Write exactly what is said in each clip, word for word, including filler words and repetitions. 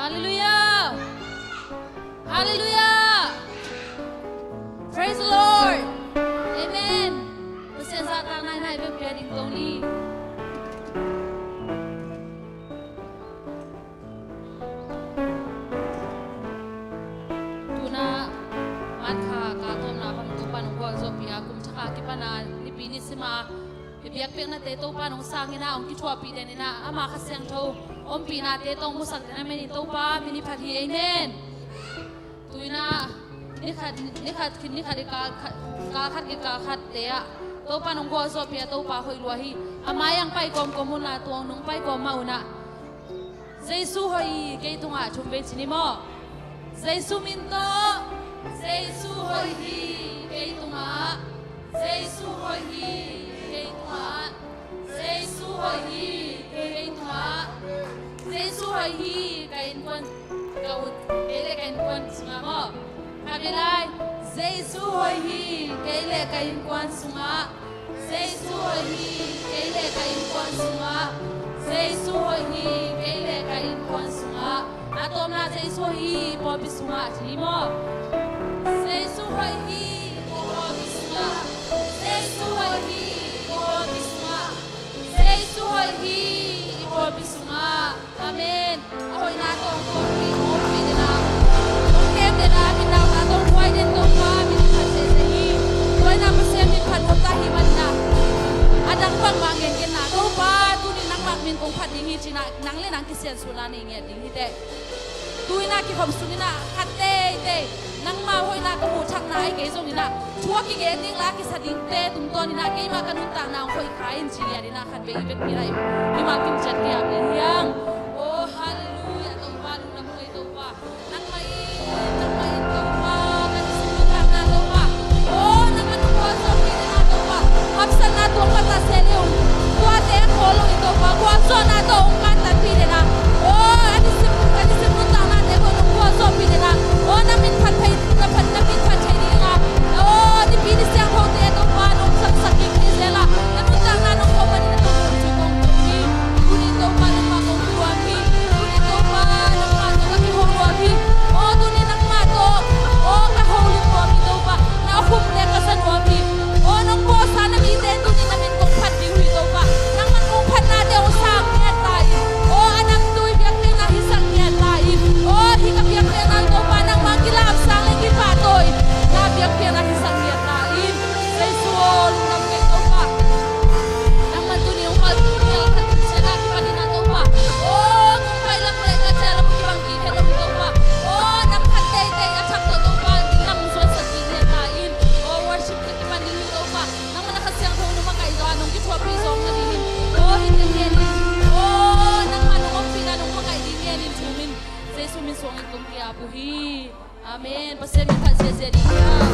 Halleluiah. Halleluiah. Praise the Lord. Amen. Pasian zahtakna in hih bek pia ding tong ni. Tu-in ah March kha kal tawpna bang Topa'n hong gualzawhpih a, kum thak a kipan a Nipi ni sim a i biakpiaknate Topa'n hong sang in ah, hong kithuahpih den in ah, ama Kha Siangtho ompihnate tawh hong musak den a, amen. Topa min i phat hi. Amen. Tu-in ah ni khat, ni khat khit ni khat i kal khat, kal khat khit kal khatte ah Topa'n hong gualzawhpih a, Topa hoih lua hi. A mai-ah hong pai kawmkawm un la, tua-ah nong pai kawm mah un ah, Jesu hoih hi kei tungah, thum vei ci ni maw? Jesu min tawh. Jesu hoih hi kei tungah. Jesu hoih hi kei tungah. Jesu hoih hi kei tungah. Jesu hoih hi ka innkuan, ka ut, kei le ka innkuan sungah maw? Khat vei lai. Jesu hoih hi kei le ka innkuan sungah. Jesu hoih hi kei le ka innkuan sungah. Jesu hoih hi kei le ka innkuan sungah. A tawpna, Jesu hoih hi i pawlpi sungah, ci ni maw? Jesu hoih hi i pawlpi sungah. Jesu hoih hi i pawlpi sungah. Jesu hoih hi i pawlpi sungah. Amen. A hoihna tawh hong tuak hi, hong ompih den a, hong kem den a, ginau na tawh hong huai den Topa min phat sese hi. Tua in ah Pasian min phat nuam ta hih manin ah, a dang bangmah ngen ken na, Topa tuni nangmah min kong phat ding hi, ci-in ah nang le nang kisiansuahna nei ngiat ding hi teh. Tu-in ah kikhop sung in ah khat teitei, nangmah hoihna ka muh thakna ahi kei zongin ah, thu a kigen ding, la a kisa dingte tungtawnin ah keimah ka nuntakna hong hoih kha in, ci ngiat in ah khat vei i vekpi lai. Mimal kim ciat kei a pen hiang. Oh, halleluiah. Topa, lungdam kei Topa. Nangmah in, nangmah in Topa, ka nisim nuntakna Topa. Oh, nangmah nong gualzawhpih den a Topa, hapsatna tuak mah ta se leh ung. Tuate a khawl lo in Topa, gualzawhna tawh hong kantanpih den a. Oh, a nisim, ka nisim nuntaknate tawh nong gualzawhpih den a. Oh, na min phat thei, na phat, na min phat thei ding a. Oh, Nipi ni siangthote Topa nong zangsak ding thei zel a, na nuntakna nong ko manin na tawh nong thu kong ko hi. Tuni Topa nangmah kong kuan hi. Tuni Topa nangmah tawh ka kiho nuam hi. Oh, tuni nangmah tawh, oh, ka holim nuam hi Topa. Na khum le ka za nuam hi. Oh, nong bawlsa na mite tuni na min kong phat ding uh hi Topa. Nangman kong phatnate hong sang ngiat ta in. Oh, a namtui biakpiakna hisak ngiat ta in. Oh, hih ka biakpiakna Topa nangmah kilamsang le kipahtawi, na biakpiakna hisak ngiat ta in. Jesu aw, lungdam kei Topa. Nangman tuni hong pal tung pial khat tung ciat a kipan in ah Topa. Oh, kong pai lam le ka ciah lam kibang kik het lo hi Topa. Oh, nang khat teitei a thak tawh Topa, din lam zuansak kik ngiat ta in. Oh, worship ka kipan ding hi Topa. Nangman a Kha Siangtho nong makaih zawh a, nong kithuahpih zawh nadingin. Oh, hih teng ngenin. Oh, nangmah nong ompihna nong makaih ding ngenin thum in. Jesu min suangin kong ki-ap uh hi. Amen. Pasian min phat ziahziah ding hiam?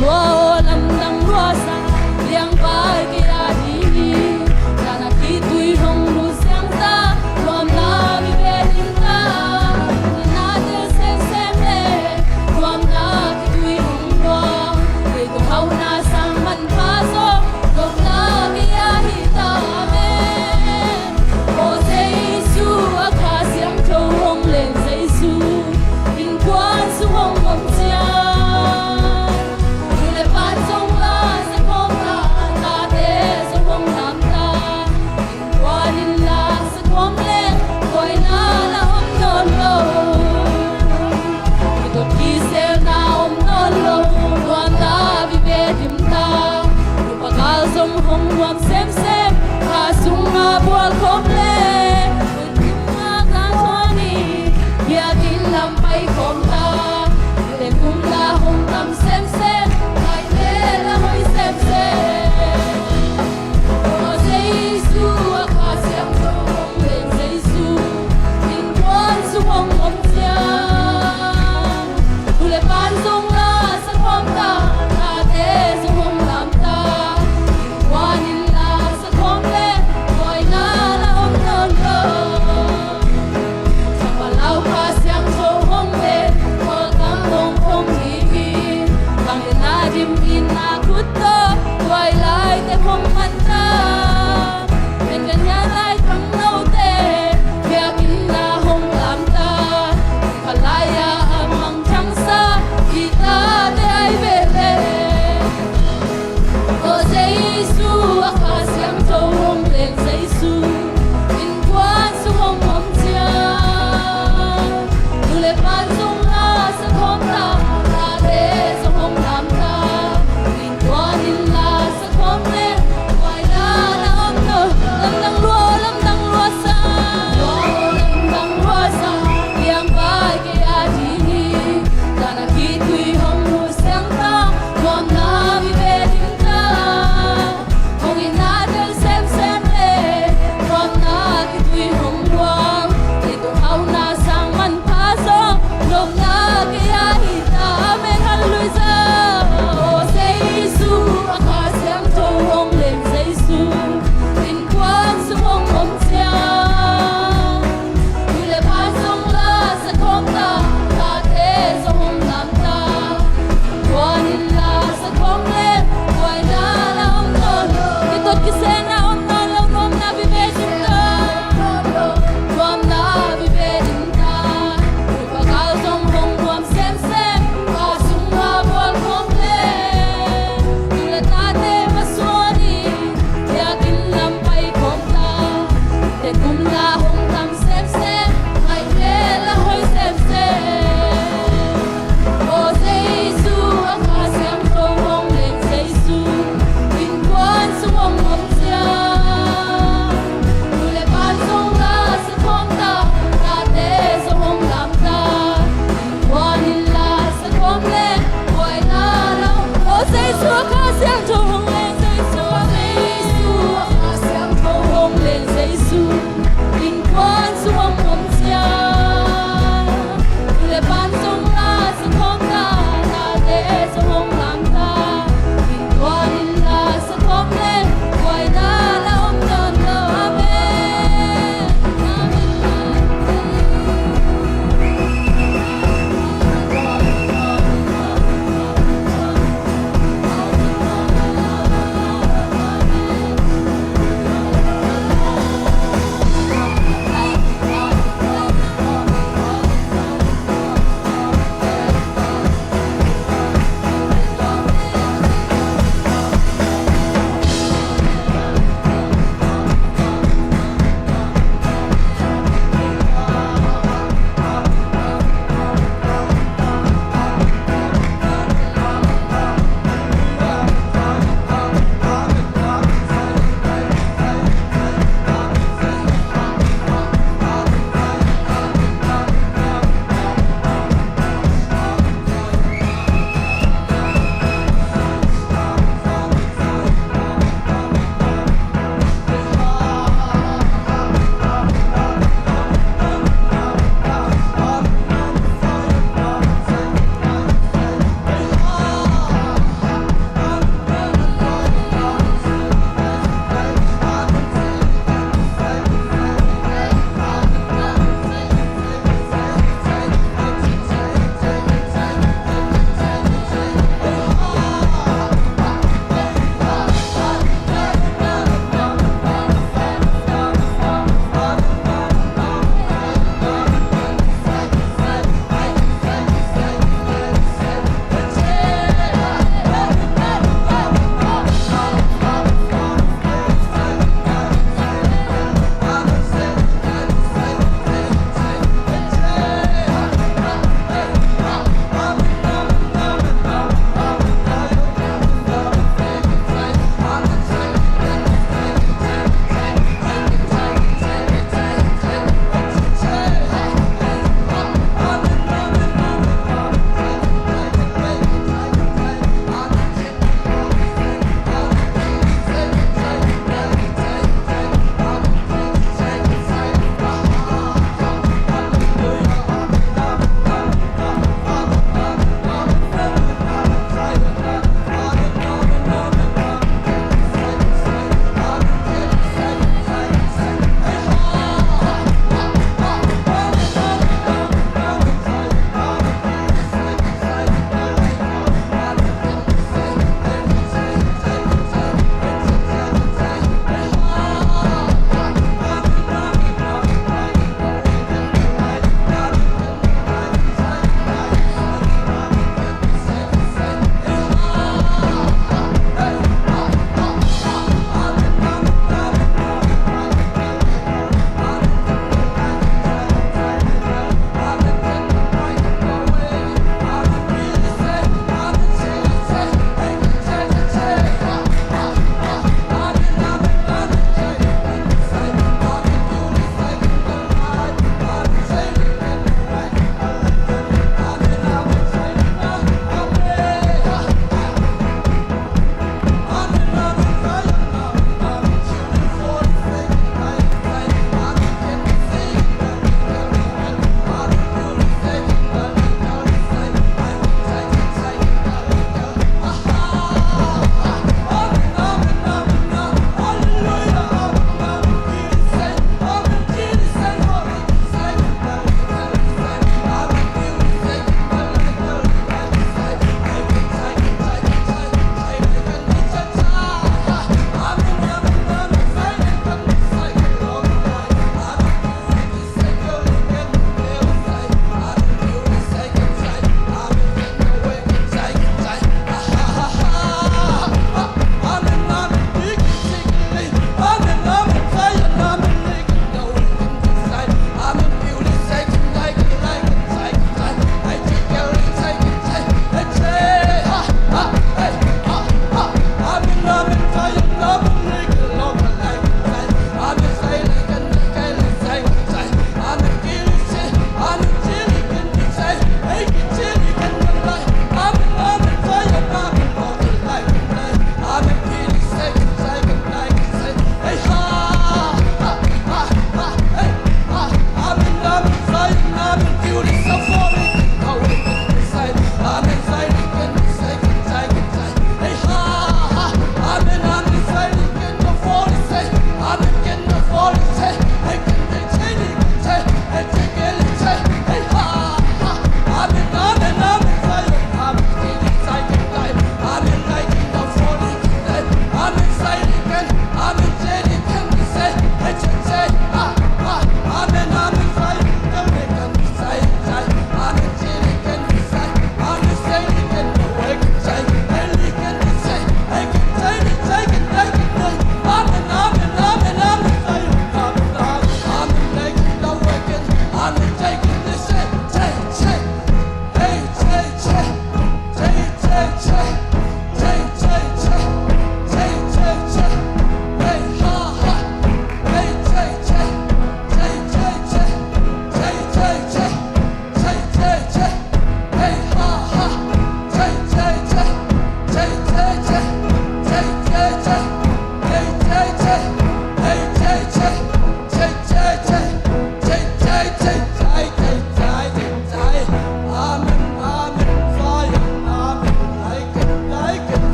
Lua aw lamdang lua sa, liangpai kei a ding hi. Tana khitui hong lut siang sa, nuamna vive ding ta. Nina tel semsem le, nuamna khitui hong lua. Kei tawh hauhna sang manpha zong, nopna kei a hi ta ve. Aw Jesu, a Kha Siangtho hong len Jesu, innkuan sung hong om ciang, nu le pa zong la sa khawm ta, tate zong hong lam ta. Innkuan in la sa khawm leng, buaina la om nawn lo. Kituak kiselna om nawn lo, nuamna vive dim ta. Nupa gal zong hong nuam semsem, kha sungah bual khawm le, ut tung a kang khawm ni, biakinn lam pai khawm ta. Uten kum la hong tam semsem, kaite la hoih semsem. Aw Jesu, a Kha Siangtho hong len Jesu, innkuan sung hong om ciang, nu le pa zong la sa khawm ta, tate zong hong lam ta. Innkuan in la sa khawm le, buaina la om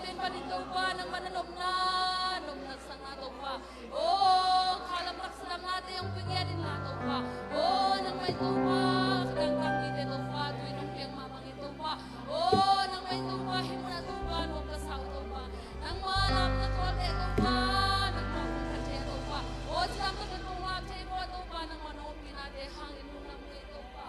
Pen panin Topa, nangmah na nopna, nopna sangna Topa. O, khalam taksa damnate hong pia ngiat inla Topa. O, nangmah in Topa, kadangdang mite Topa, tui nong piak mah bangin Topa. O, nangmah in Topa, hih munah Topa, nuam ka sa uh Topa. Nangmah lamna tuate Topa, nangmah hong khat thei Topa. O, cidam ka nung lap thei Topa, nangmah nong ompinate hangin nung lam thei Topa.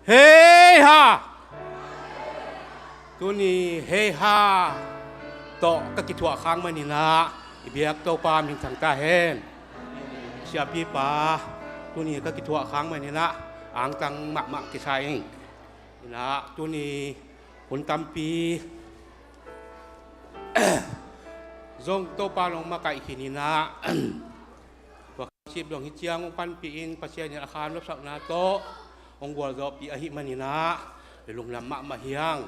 Hei ha! Tuni hei ha tawh ka kithuah khak maninah i biak Topa min thang ta hen. Siapipa, tuni ka kithuah khak maninah angtang mahmah kisa ing. Inah tuni hun tampi zong Topa nong makaih khin inah tua sip dong hi ciang hong panpih in Pasian in a khan lopsakna tawh hong gualzawhpih ahih maninah i lunglam mahmah hiang.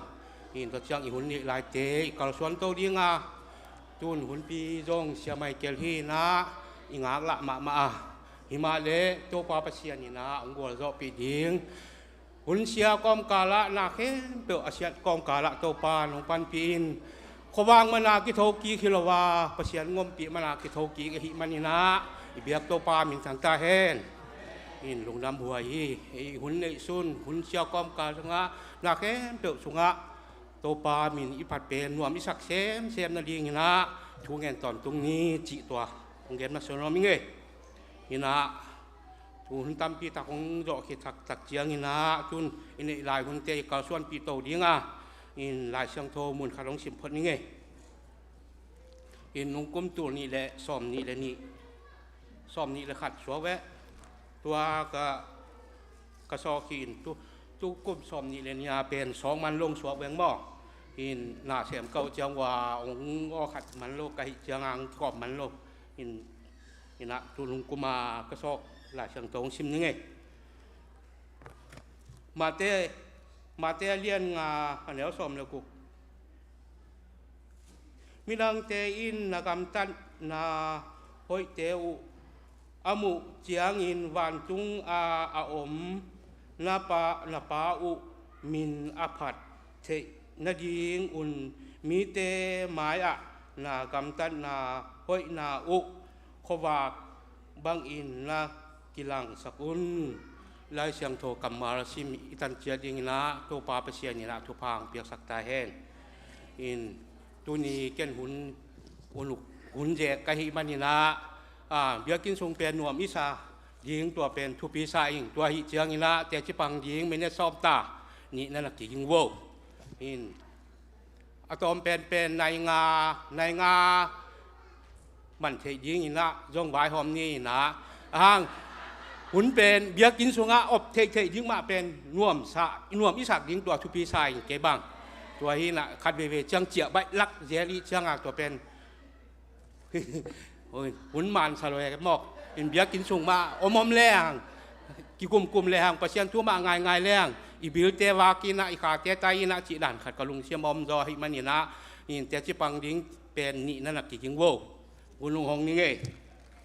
Hi in tua ciang i hun neih laite i kalsuan to dinga tun hunpi zong Sia Michael hi inah i ngaklah mahmah a, himah leh Topa Pasian inah hong gualzawhpih ding. Hun sia kawmkalah na khempeuh a siat kawmkalah Topa nong panpih in khuavang mana kitho kik hi lo a, Pasian ngompih mana kitho kik ahih maninah i biak Topa min thang ta hen. In lungdam huai hi. Ei hun neih sun hun sia kawmkal sungah na khempeuh sungah Topa min i phat pen nuam i sak semsem nadinginah thu ngen tawntung ni cih tua hong gen masa nuam ing ei. Inah Hun tampi tak hong zawh khit taktak ciangin ah, tun i neih lai hunte i kalsuanpih to ding a, in Lai Siangtho mun khat hong sim phot ning ei. In nungkum tul nih le sawm nih le nih, sawm nih le khat suak veh. Tua ka, ka sawk hi in tu, tu kum sawm nih le nih a pen sawk man lo suak veng maw. In na sem kau ciang ua hong aw khat man lo ka hih ciang a hong kikawm man lo. In, in ah tu nungkum a ka sawk Lai Siangtho hong sim ning ei. Mate, Mate a lian nga a neu sawm le guk. Midangte in na gamtatna hoihte uh a muh ciangin vantung a a om na Pa, na Pa uh min a phat theih nadingun mite mai-ah na gamtatna hoihna uh khuavak bangin na kilangsak un. Lai Siangtho kammal sim i tan ciat dingin ah Topa Pasian in ah thupha hong piaksak ta hen. In tuni ken hun, hun, hun zek ka hih manin ah, a, biakinn sung pen nuam i sa ding tua pen thupi sa ing. Tua hih ciangin ah teci pang ding minute sawm ta nih na na kiging vo. In a tawm penpen nai nga, nai nga man theih dingin ah zong vaihawm ni in ah. A hang hun pen biakinn sungah op theihtheih ding mah pen nuam sa, nuam i sak ding tua thupi sa in kei bang. Tua hi in ah khat veivei ciang ciah baih lak zel i ciang a tua pen Oi, hun man sa lo e mawk. In biakinn sung mah om om leng, kikumkum leng, Pasian thu mah ngaingai leng, i bilte vak in ah, i khate tai in ah cih dan khat ka lungsim a om zaw ahih manin ah, in teci pang ding pen nih na na kiging vo. Hun lung hong ning ei.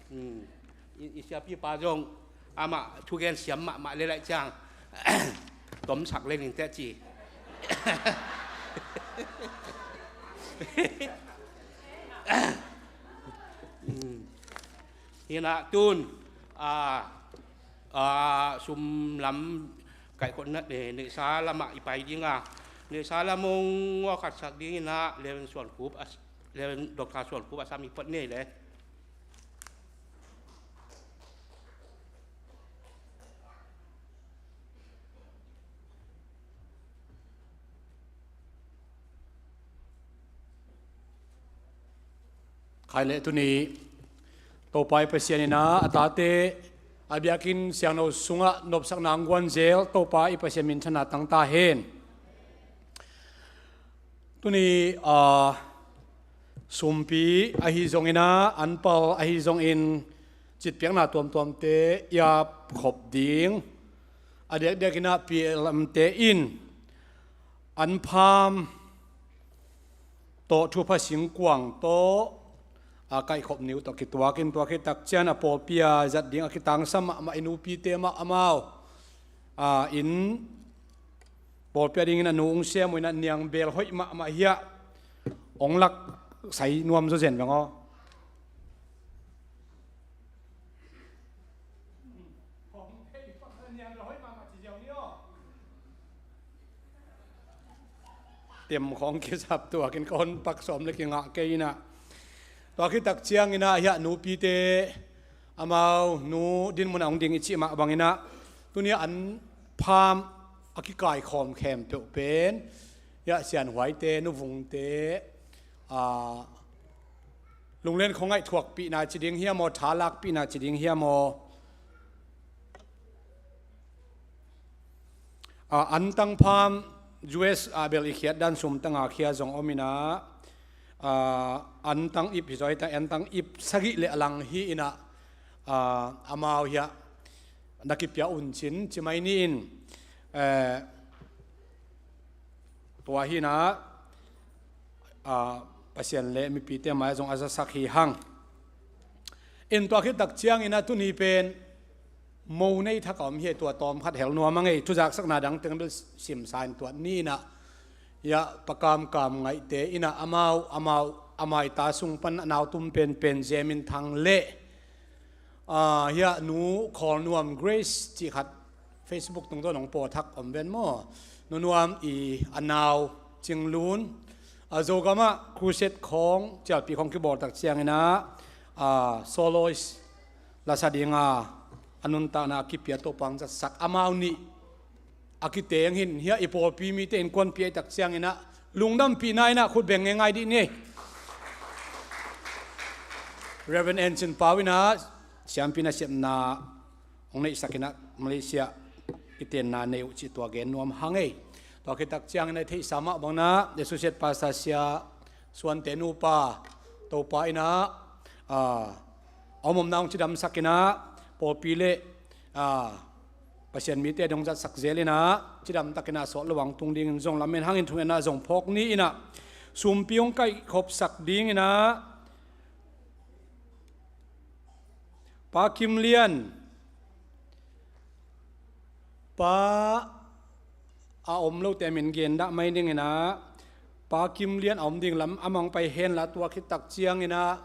Hmm. I, i siapipa zong amah thugen siam mahmah le laih ciang tomsak le ning teh ci. Hi in ah tun, a, a, sum lam kaihkhawhna, eh, neihsa lamah i pai ding a, neihsa lam hong ngawkhatsak ding in ah Reverend Suan Khup a, Reverend Doctor Suan Khup a sam i phot nei le. Khai le tuni Topa i Pasian in ah a tate a biakinn siangtho sungah nopsakna hong guan zel Topa i Pasian minthanna tang ta hen. Tuni, a, sumpi ahi zongin ah, anpal ahi zongin, citpiakna tuamtuamte i ap khop ding. A diakdiakin ah P L M te in anpham tawh thupha singkuang tawh a kaihkhop niu tawh kituakin tua khit tak ciang a pawlpi a zat ding a kitangsam mahmah i nupite mah amau, a, in pawlpi a dingin a nu hong sem uh in ah niang bel hoih mahmah hiah hong lak sai nuam zaw zen veng aw. Tem khawng kisap tuakin ka hon pak sawm le kingah kei in ah. Tua khit tak ciangin ah hiah nupite amau nu dinmun a hong ding i cih mah bangin ah tuni a anpham a kikaikhawm khempeuh pen hiah sianhuaite, nuvungte, a, lunglen khuangaih thuakpihna ci ding hiam aw, tha lakpihna ci ding hiam aw, a, antang pham U S a bel i khiat dan sum tanga khia zong om in ah, a, antang ip hi zaw hi ta, antang ip sagih le a lang hi in ah, a, amau hiah na kipia un cin ci mai ni in, eh, tua hi in ah, a, Pasian le mipite mai zong a zasak hi hang. In tua khit tak ciangin ah tuni pen mo nei thak a om hi, tua tawm khat hel nuam a ngei, thuzaksakna dang teng bel simsa in tuat ni in ah, hiah Pa Kam Kam Ngaihte in ah amau, amau, a maita sung pan a nautum penpen Zemin Thang le, a, hiah nu Khawl Nuam Grace cih khat Facebook tungtawn hong pawt thak om ven maw? Nu Nuam i a nau Cing Lun, a, Zogamah crusade khawng, cialpi khawng kibawl tak ciangin ah, a, soloist lasa ding a a nuntakna a kipia Topa hong zatsak amau nih a kiteng hin, hiah i pawlpi mite innkuanpih ahih tak ciangin ah lungdampihna in ah khut beng ngeingai dih ni. Reverend Enchin Pau in ah siampi nasepna hong neihsak in ah Malaysia kitenna nei uh cih tua gen nuam hang ei. Tua khit tak ciangin ah i theihsa mah bangin ah Associate Pastor Sia Suante nupa Topa in ah, ah, a om omna hong cidamsak in ah pawlpi le, ah, Pasian mite dong zatsak zel in ah cidamtak in ah sawt lo hong tung dingin zong lamen hangin thungetna zong phawk ni in ah sumpi hong kaihkhopsak ding in ah Pa Kim Lian, pa a om lote min gen dah mai ning in ah, Pa Kim Lian a om ding lam a mang pai hen la, tua khit tak ciangin ah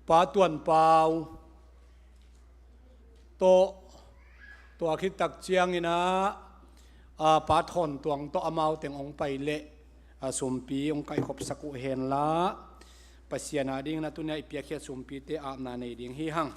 Pa Tuan Pau tawh, tua khit tak ciangin ah, a, Pa Thawn Tuang tawh amau teng hong pai leh, a, sumpi hong kaihkhopsak uh hen la, Pasian a dingin ah tuni a i piakkhiat sumpite apna nei ding hi hang.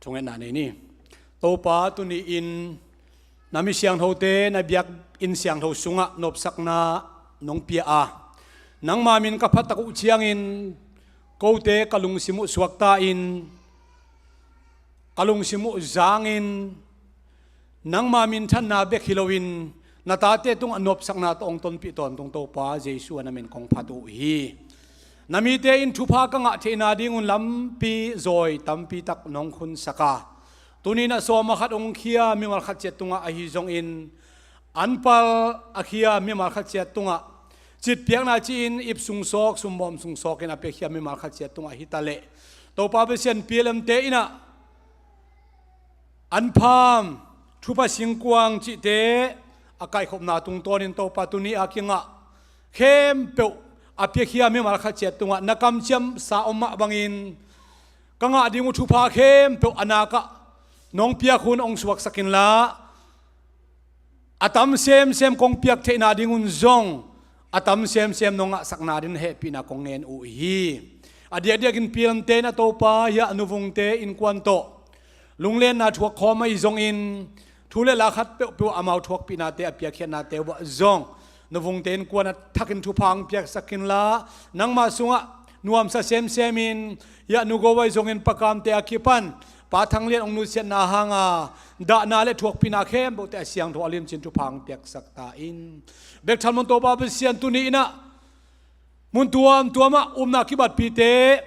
Thungetna nei ni. Topa, tuni-in na mi siangthote na biakinn siangtho sungah nopsakna nong pia a, nangma min ka phatsak uh ciangin kote ka lungsim uh suakta in, ka lungsim uh zangin, nangma minthanna bek hi loin na tate tungah nopsakna tawh hong tonpih tawntung Topa Jesuh a na min kong phat uh hi. Na mite in thupha ka ngah theihna dingun lampi zawi tampi tak nong khunsak a, tuni-in a sawm a khat hong khia mimal khat ciat tungah ahi zongin, an pal a khia mimal khat ciat tungah citpiakna ci-in ip sung sawk, sumbawm sung sawkin a piakhia mimal khat ciat tungah hi ta leh, Topa Pasian, P L M te in ah an pham, thupha singkuang cihte a kaihkhopna tungtawnin Topa, tuni a kingah khempeuh a piakhia mimal khat ciat tungah na kamciamsa om mah bangin ka ngah ding uh thupha khempeuh a nakah nong piak hun hong suaksak inla, a tam semsem kong piak theihna dingun zong a tam semsem nong ngahsakna dingin hehpihna kong ngen uh hi. A diakdiakin P L M te in ah Topa, hiah Nu Vungte innkuan tawh lunglenna thuak khawm ahi zongin, thu le la khat peuhpeuh amau thuakpihnate, a piakkhiatnate uh ah zong Nu Vungte innkuan a thakin thupha hong piaksak inla, nangma sungah nuamsa semsemin, hiah Nu Go ahi zongin Pa Kamte a kipan Pa Thang Lian hong nutsiatna hanga dahna le thuakpihna khempeuhte a siangtho a limcin thupha hong piaksak ta in. Bek thalmun Topa Pasian, tuni in ah mun tuamtuamah upna kibatpihte,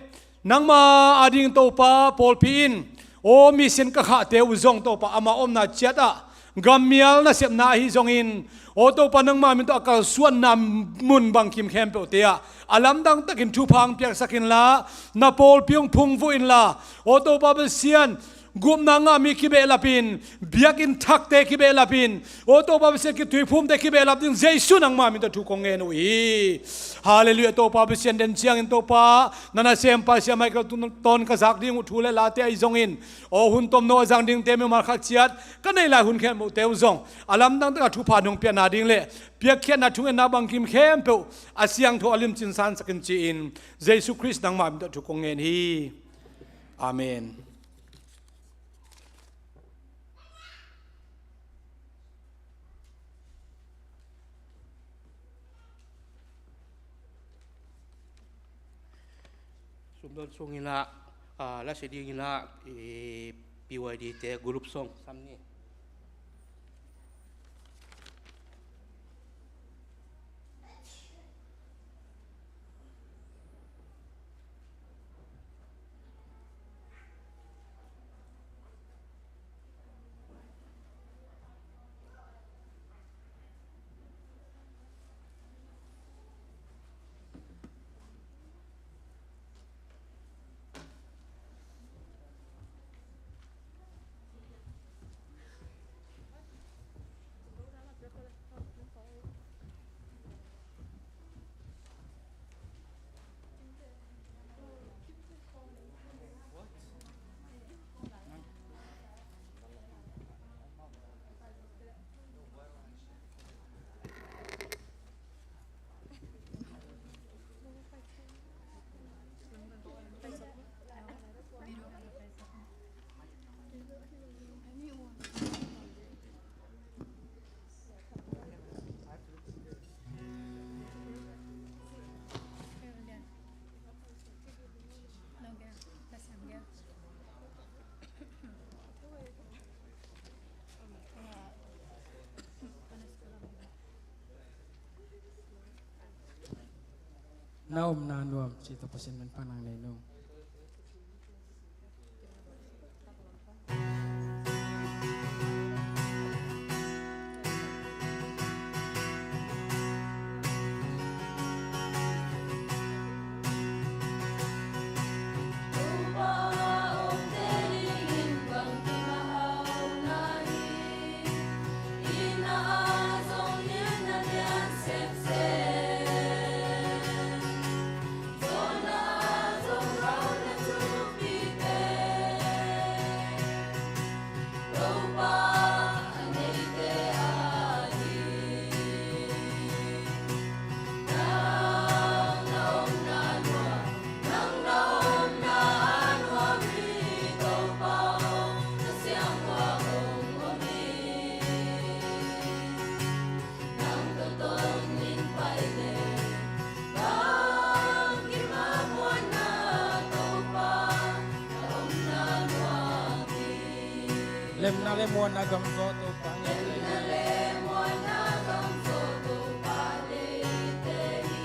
nangma ading Topa, pawlpi in aw, mission ka khahte uh zong Topa, amau omna ciatah gammial nasepna ahi zongin, aw Topa, nangma min tawh a kalsuanna mun bangkim khempeuhte ah a lamdang takin thupha hong piaksak inla, na pawlpi hong phungvuh inla, aw Topa Pasian, gupna ngah mi kibehlapin, biakinn thakte kibehlapin, aw Topa Pasian, kituiphumte kibehlap ding Jesuh nangma min tawh thu kong ngen uh hi. Halleluiah. Topa Pasian, den ciangin Topa, na nasempa Sia Michael tawh ka zak ding uh thu le late ahi zongin, aw hun tomno a zang dingte mimal khat ciat ka neih lai hun khempeuhte uh zong a lamdang takah thupha nong piakna ding le piakkhiatna thungetna bangkim khempeuh a siangtho a limcin sansak in ci-in, Jesuh Khrist nangma min tawh thu kong ngen hi. Amen. Sumdon sung in ah, ah, lasi ding in ah, i P Y D te group song sam ni. Na omna nuam cih tawh Pasian min pan nang nei nung. Lemna le muanna gamzaw Topa, lemna le muanna gamzaw Topa, leite hi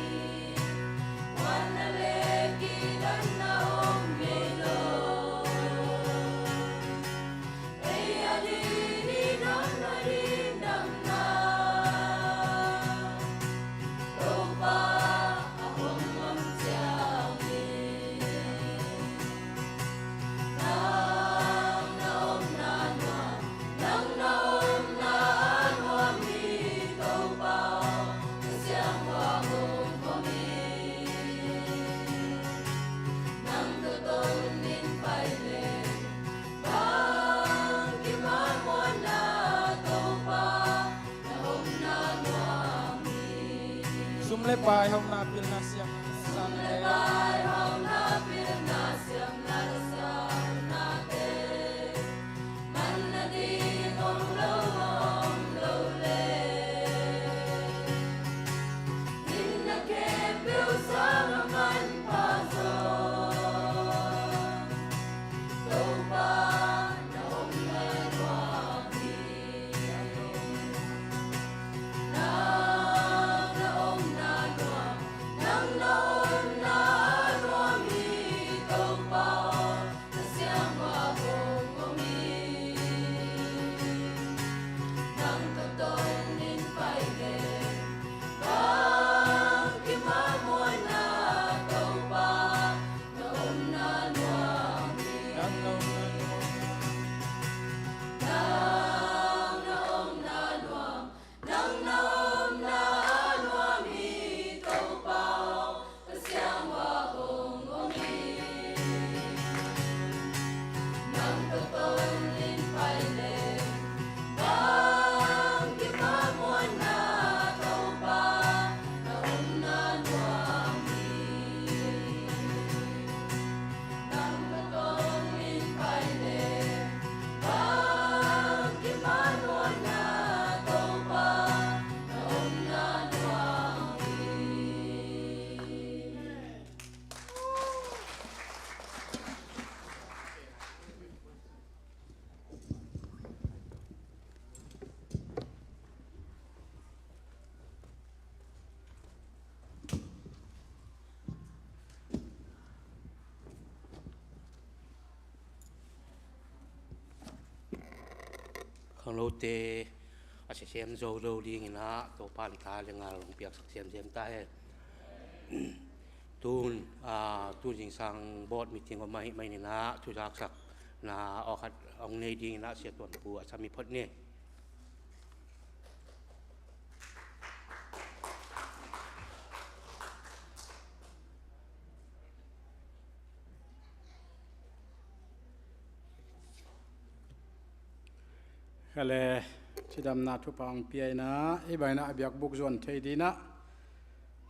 muanna le kidanna om ngei lo. Sum le pai hauhna pilna siam, sum le pai hauhna pilna siam, na siam nate man nading om lo, om lo le. Inn na khempeuh sang a manpha zaw Topa na omna nuam hi. Nang na omna nuam, nang na omna nuam hi Topa aw. Nang tawh tawng in pai leng, bang kimah muanna Topa na omna nuam hi. Nang na omna nuam. Nang na omna nuam. Nang na omna nuam hi Topa aw, Pasian aw hong om hi. Nang tawh tawng in pai leng, bang kimah muanna Topa na omna nuam hi. Khanglote a sia sem zo lo dingin ah Topa in ta le ngal hong piaksak semsem ta hen. Tun, ah, tun zingsang board meeting om ahih manin ah thuzaksakna awkhat hong nei dingin ah Sia Tuan Pu a sam hi phot ni. Hale, cidamna thupha hong pia in ah, i baina a biakbuk zuan thei dingin ah,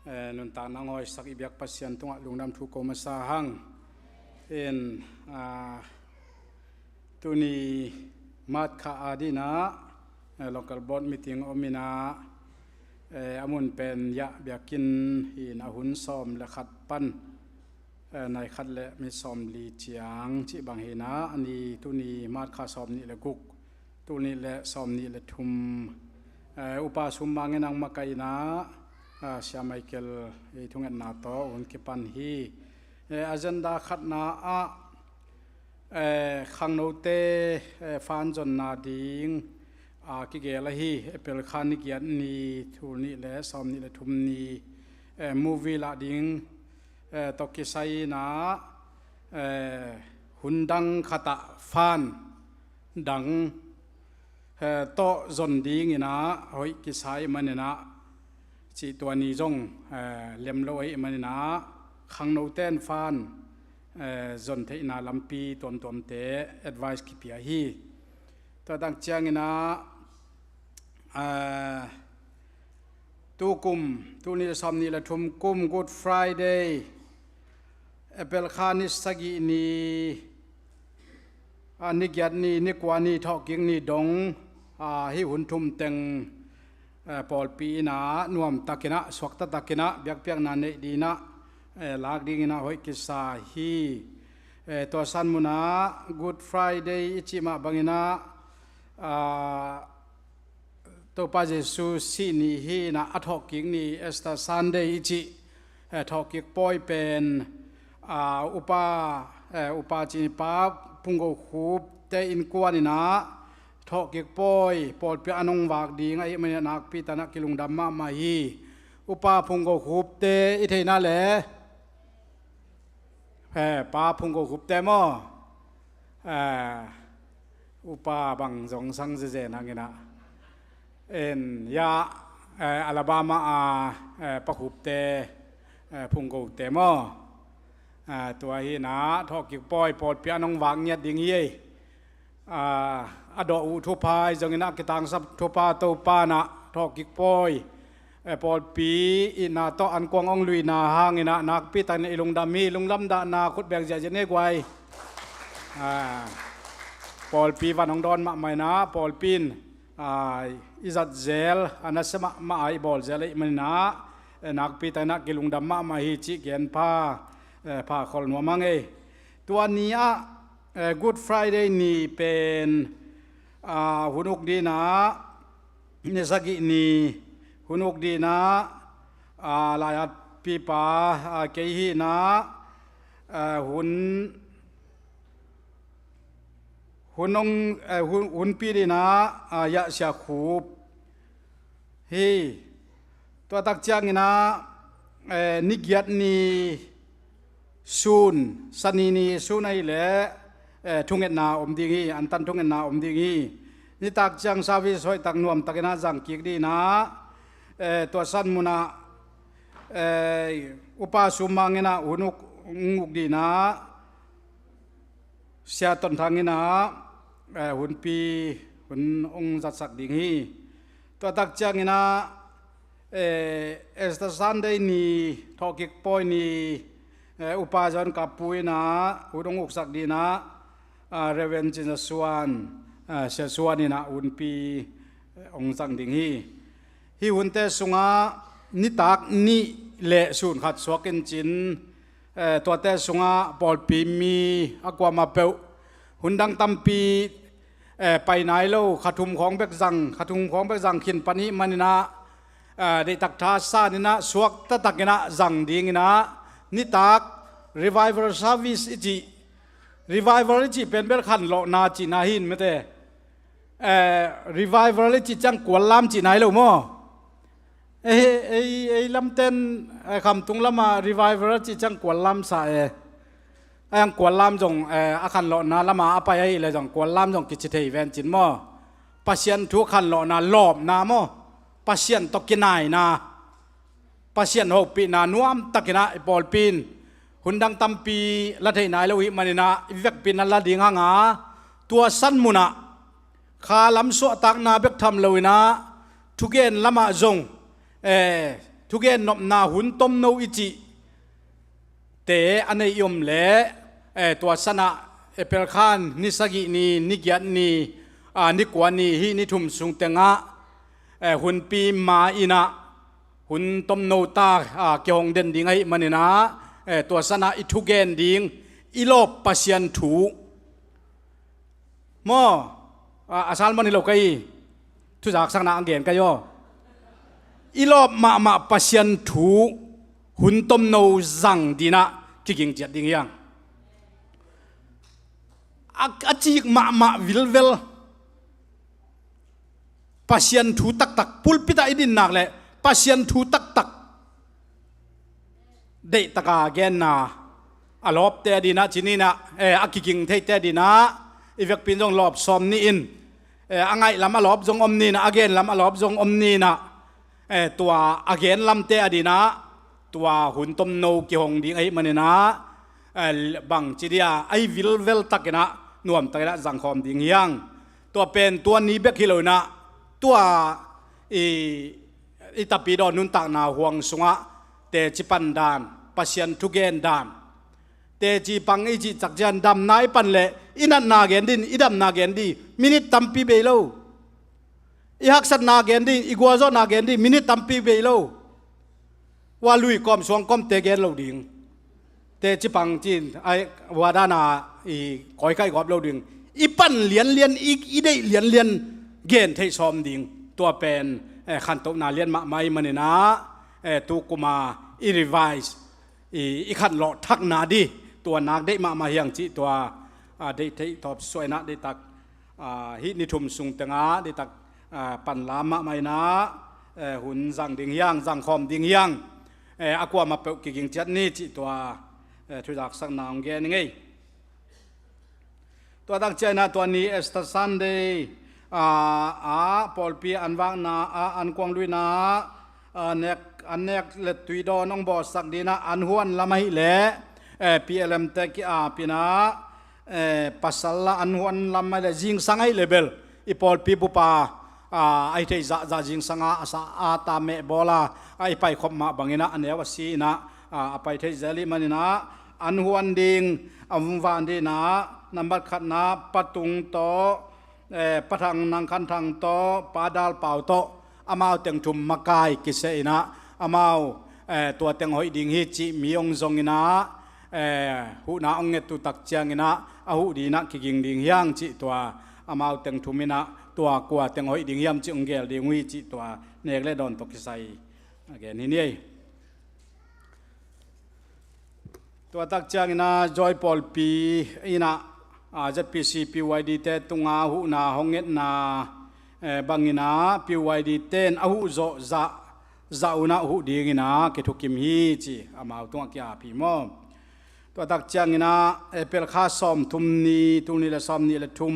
eh, nuntak nang hawisak i biak Pasian tungah lungdam thu ko masa hang. In, ah, tuni March kha a dingin ah, eh, local board meeting om in ah, eh, a mun pen Yah biakinn hi in a hun sawm le khat pan, eh, nai khat le minit sawmli ciang cih bang hi in ah, a ni tuni March kha sawmnih le guk, tul nih le sawmnih le thum, eh, Upa Sum Mang in hong makaih in ah, Ah, Sia Michael i thungetna tawh hun kipan hi. Eh, agenda khatna ah, eh, khangnote, eh, fan zonna ding, ah, kigel ahi. April kha ni giat ni, thul nih le sawm nih le thum ni, eh, movie lah ding, eh, tawh kisai inah, eh, hun dang khatah fan dang, eh, tawh zon ding inah hoih kisa ih maninah cih tua ni zong, eh, lem lo ahih maninah khangnote in fan, eh, zon theihna lampi tuamtuamte advice kipia hi. Tua tak cianginah, eh, tukum, tul nih le sawm nih le thum kum Good Friday, April kha ni sagih ni, ah, ni giat ni, ni kua ni, thawhkik ni dong, ah, hih hun thum teng, eh, pawlpi inah nuamtakinah, suakta takinah biakpiakna neih dinah, eh, lak dinginah hoih kisa hi. Eh, tua san munah Good Friday i cih mah banginah, ah, Topa Jesu sih ni hi inah a thawhkik ni Easter Sunday i cih, eh, thawhkik pawi pen, ah, upa, eh, upa cih ni Pa Phunggo Khupte innkuan inah thawhkik pawi pawlpi ah an hong vak ding ahih maninah nakpi takinah kilungdam mahmah hi. Upa Phunggo Khupte i theihna le, eh, Pa Phunggo Khupte maw? Eh, upa bang zong sang zeze nanginah. En, ya, eh, Alabama a, eh, Pa Khupte, eh, Phunggote maw? Eh, tua hi inah thawhkik pawi pawlpi ah an hong vak ngiat ding hi ei. Ah, a dawh uh thupha hi zongin a kitangsap thupha Topa inah thawhkik pawi, eh, pawlpi itna tawh an kuang hong luina hanginah nakpi takinah i lungdam hi. Lungdam dahna khut beng ziahziah ni guai. Ah, pawlpi van hong dawn mahmah inah pawlpi in, ah, i zat zel, a nasia mahmah a i bawl zel ahih maninah, eh, nakpi takinah kilungdam mahmah hi cih gen pha, eh, pha khol nuam hang ei. Tua ni ah, eh, Good Friday ni pen, ah, hun uk dinah, ni sagih ni hun uk dinah, ah, laiat pipa, ah, kei hi inah, ah, hun, hun hong, eh, hun, hunpi dinah, ah, Yah Sia Khup hi. Tua tak cianginah, eh, ni giat ni sun, Sani ni sun ahih leh, eh, thungetna om ding hi, antan thungetna om ding hi. Nitak ciang service hoihtak nuamtakinah zang kik dinah, eh, tua san munah, eh, upa sum manginah hun uk, uk dinah, Sia Ton Thang inah, eh, hunpi hun hong zatsak ding hi. Tua tak cianginah, eh, Easter Sunday ni, thawhkik pawi ni, eh, upa John Kapu inah hun hong uksak dinah, ah, Reverend Cin Za Suan, ah, Sia Suan inah hunpi, eh, hong zang ding hi. Hih hunte sungah nitak nih le sun khat suak in cin, eh, tuate sungah pawlpi mi a kuamah peuh hun dang tampi, eh, pai nai lo, kha thum khawng bek zang, kha thum khawng bek zang khin pan ahih maninah, eh, deihtak tha saninah suakta takinah zang dinginah nitak revival service i cih, revival i cih pen bel khanlawhna cihna hi in mete. Eh, revival i cih ciang kuallam cihna hi lo maw? Ei, ei, ei lamten, eh, khamtung lamah revival a cih ciang kuallam sa e. A yang kuallam zong, eh, a khanlawhna lamah a pai ahih leh zong kuallam zong kici thei ven cin maw? Pasian thu khanlawhna, lawpna maw? Pasian tawh kinaina, Pasian hopihna nuamtakinah i pawlpi in hun dang tampi la thei nai lo ahih maninah i vekpi in a la ding hanga, tua san munah kha lam suahtakna bek tham loinah thugen lamah zong, eh, thugen nopna hun tomno i cihte a nei i om leh, eh, tua sanah April kha ni sagih ni, ni giat ni, ah, ni kua ni, hih ni thum sung tengah, eh, hunpi ma inah hun tomno ta, ah, kihong den ding ahih maninah, eh, tua sanah i thugen ding, i lawp Pasian thu maw? A, a sermon hi lo ka hi. Thuzaksakna ang gen ka hi aw. I lawp mahmah Pasian thu hun tomno zang dinah kiging ciat ding hiang. A, a cik mahmah vilvel Pasian thu taktak, pulpit ah i dinnak le Pasian thu taktak deihtaka genna a lawpte a dinah cininah, eh, a kiging theite a dinah i vekpin zong lawp sawm ni-in, eh, a ngaihlam a lawp zong om ninah, a genlam a lawp zong om ninah, eh, tua a genlamte a dinah tua hun tomno kihong ding ahih maninah, eh, bangci dia ahi vilvel takinah nuamtakinah zangkhawm ding hiang. Tua pen tua ni bek hi loinah tua i, i tapidaw nuntakna huang sungah teci pan dan, Pasian thugen dan, teci pang i cih cak cian damna i pan leh i natna gen din, i damna gen di minit tampi bei lo. I haksatna gen di, i gualzawhna gen di minit tampi bei lo. Ua lui kawm suang kawmte gen lo ding. Teci pang cin ai ua dana i kawikaih gawp lo ding. I pan lianlian, i, i deih lianlian gen theih sawm ding. Tua pen, eh, khantohna lian mahmah i maninah, eh, tukuma i revise i, i khanlawh thakna di tua nak deih mahmah hiang cih tua, ah, deih theih thawp suainah deihtak, ah, hih ni thum sung tengah deihtak, ah, panlam mahmah inah, eh, hun zang ding hiang, zangkhawm ding hiang, eh, a kuamah peuh kiging ciat ni cih tua, eh, thuzaksakna hong gen i ngei. Tua tak cianginah tua ni Easter Sunday, ah, ah, pawlpi an vakna ah an kuang luina, ah, nek, an nek le tuidawn hong bawlsak dinah an huan lam ahih leh, eh, P L M te ki-apinah, eh, pasal la an huan lam ahih leh zingsang ahih leh bel i pawlpi bupa, ah, ahi thei zahzah zingsanga a sa a ta mehbawla a i paikhop mah banginah a neu a si inah, ah, a pai thei zel ih maninah an huan ding, a vungvan dinah nambat khatna Pa Tung tawh, eh, Pa Thang Nang Khan Thang tawh, Pa Dal Pau tawh, amau teng thum makai kiseh inah amau, eh, tua teng hoih ding hi cih mi hong zong inah, eh, huhna hong nget uh tak cianginah a huh dinah kiging ding hiang cih tua amau teng thum inah tua kua teng hoih ding hiam cih hong gel ding uh hi cih tua nek le dawn tawh kisai a gen hi ni ei. Tua tak cianginah Joy pawlpi inah, ah, Z P C P Y D te tunga huhna hong ngetna, eh, banginah P Y D ten a huh zawh zah, zah unah huh dinginah kithukim hi ci amau tungah ki-ap hi maw. Tua tak cianginah, eh, April kha sawmthum ni, tul nih le sawmnih le thum,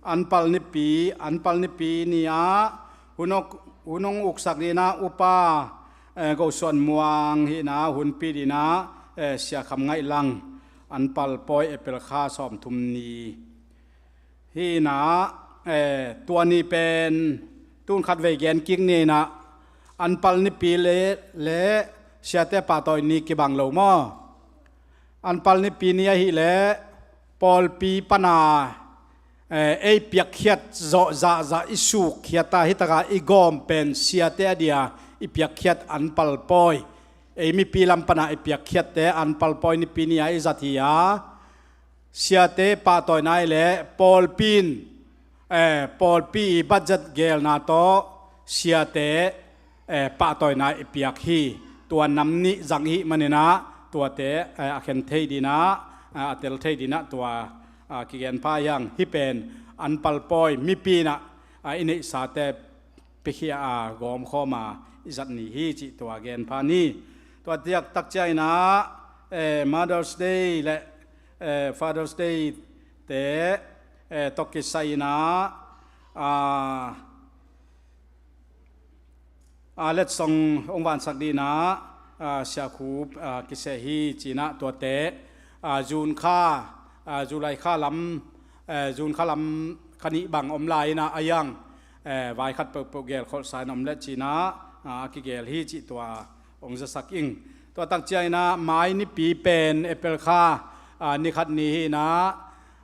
Anpal nipi, Anpal nipi ni-ah hun hong, hun hong uksak dinah upa, eh, Go Suan Muang hinah hunpi dinah, eh, Sia Kham Ngaih Lang, Anpal pawi April kha sawmthum ni. Hinah, eh, tua ni pen tun khat vei gen kik ninah Anpal nipi le, le siate pahtawi ni kibang lo maw? Anpal nipi ni ahih leh pawlpi pana, eh, ei piakkhiat zawh zahzah i sukkhiat a, hitaka i gawm pen siate a dia i piakkhiat Anpal pawi. Ei mipi lam pana i piakkhiatte Anpal pawi nipi ni-a i zat hi a, siate pahtawina i leh pawlpi in, eh, pawlpi i budget gelna tawh siate, eh, pahtawina i piak hi. Tua nam nih zang ihih maninah tuate, eh, a khen thei dinah, eh, a tel thei dinah tua, ah, kigen pha hiang. Hih pen Anpal pawi mipi inah, ah, i neihsate piakhia a gawmkhawma i zat ni hi cih tua gen pha ni. Tua tiak tak cianginah, eh, Mother's Day le, eh, Father's Day te, eh, tawh kisai inah, ah, ah, letsong hong vansak dinah, ah, Sia Khup, ah, kiseh hi cinah tuate, ah, June kha, ah, July kha lam, eh, June kha lam kha nih bang om lai inah a hiang, eh, vai khat peuhpeuh gelkholhsa in om leh cinah, ah, a kigel hi cih tua hong zasak ing. Tua tak cianginah mai nipi pen April kha, ah, ni khat ni hinah,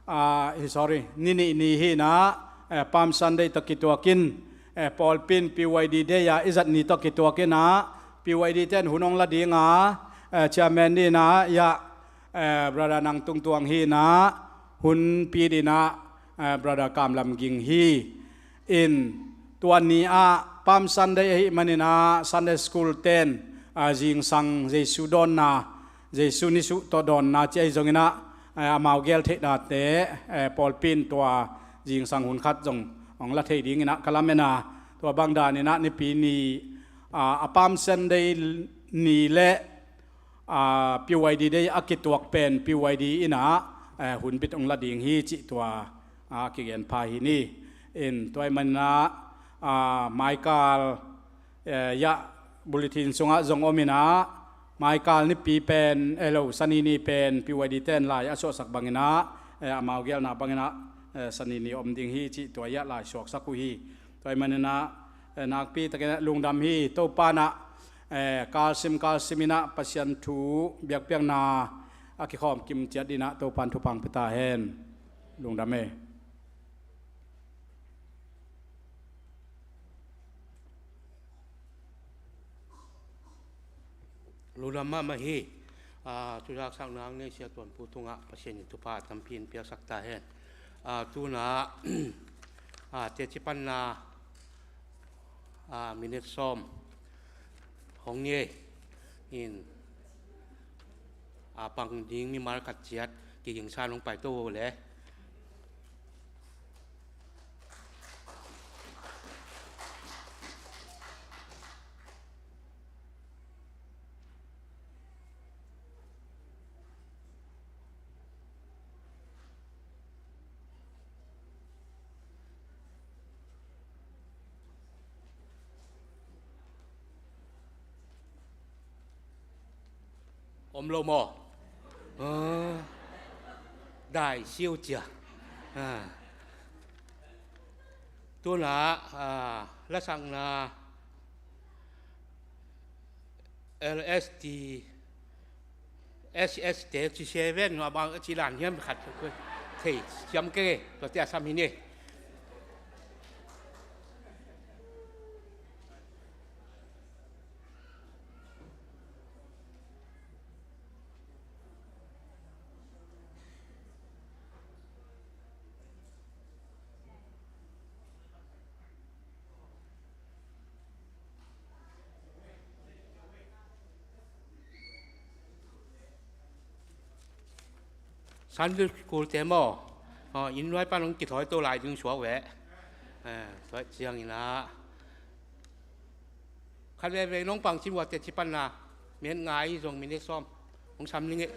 ah, hi, sorry, ni nih ni hinah, eh, Palm Sunday tawh kituakin, eh, pawlpi in P Y D Day a i zat ni tawh kituakinah P Y D ten hun hong la dinga, eh, chairman dinah, ya, eh, Brother Nang Tung Tuang hinah, hunpi dinah, eh, Brother Kam Lam Ging hi. In tua ni-ah, Palm Sunday ahih manin ah Sunday School ten, ah, zingsang Jesu dawnna, Jesu nisuh tawh dawnna ci ahi zongin ah, eh, amau gel theihnate, eh, pawlpi in tua zingsang hun khat zong hong la thei dingin ah ka lamen a, tua bang danin ah Nipi ni, ah, a Palm Sunday ni le ah, P Y D Day a kituak pen P Y D in ah, eh, hun bit hong la ding hi cih tua, ah, kigen pha hi ni. In tua ahih manin ah, ah, maikal, eh, yah bulletin sungah zong om in ah, maikal Nipi pen, eh, lo, Sani ni pen P Y D ten lai a suahsak bangin ah, eh, amau gelna bangin ah, eh, Sani ni om ding hi cih tua yah lai suaksak uh hi. Tua ahih manin ah, eh, nakpi takin ah lungdam hi. Topa in ah, eh, kalsim kalsim in ah Pasian thu biakpiakna a kikhawm kim ciat in ah Topa in thupha hong pia ta hen. Lungdam e. Lungdam mahmah hi. Ah, thuzaksakna hong nei Sia Tuan Pu tungah Pasian in thupha tampi in piaksak ta hen. Ah, tu-in ah, ah, teci panna, ah, minute sawm hong nei in, ah, pang ding mimal khat ciat kigingsa in hong paito uh le. Om lo maw? Ah, dai siu cia. Ah. Tu-in ah, ah, lasakna L S T, S S T, ci seven, a bang ci lan hiam khat, thei siam kei, tua tia sam hi ni. Sunday school te maw? Aw, inn nuai pan hong kithawi to lai ding suak ve. Eh, tua ciangin ah khat veve nong pang cin uate ci panna. Minute nga hi zong minute sawm hong sam ning e.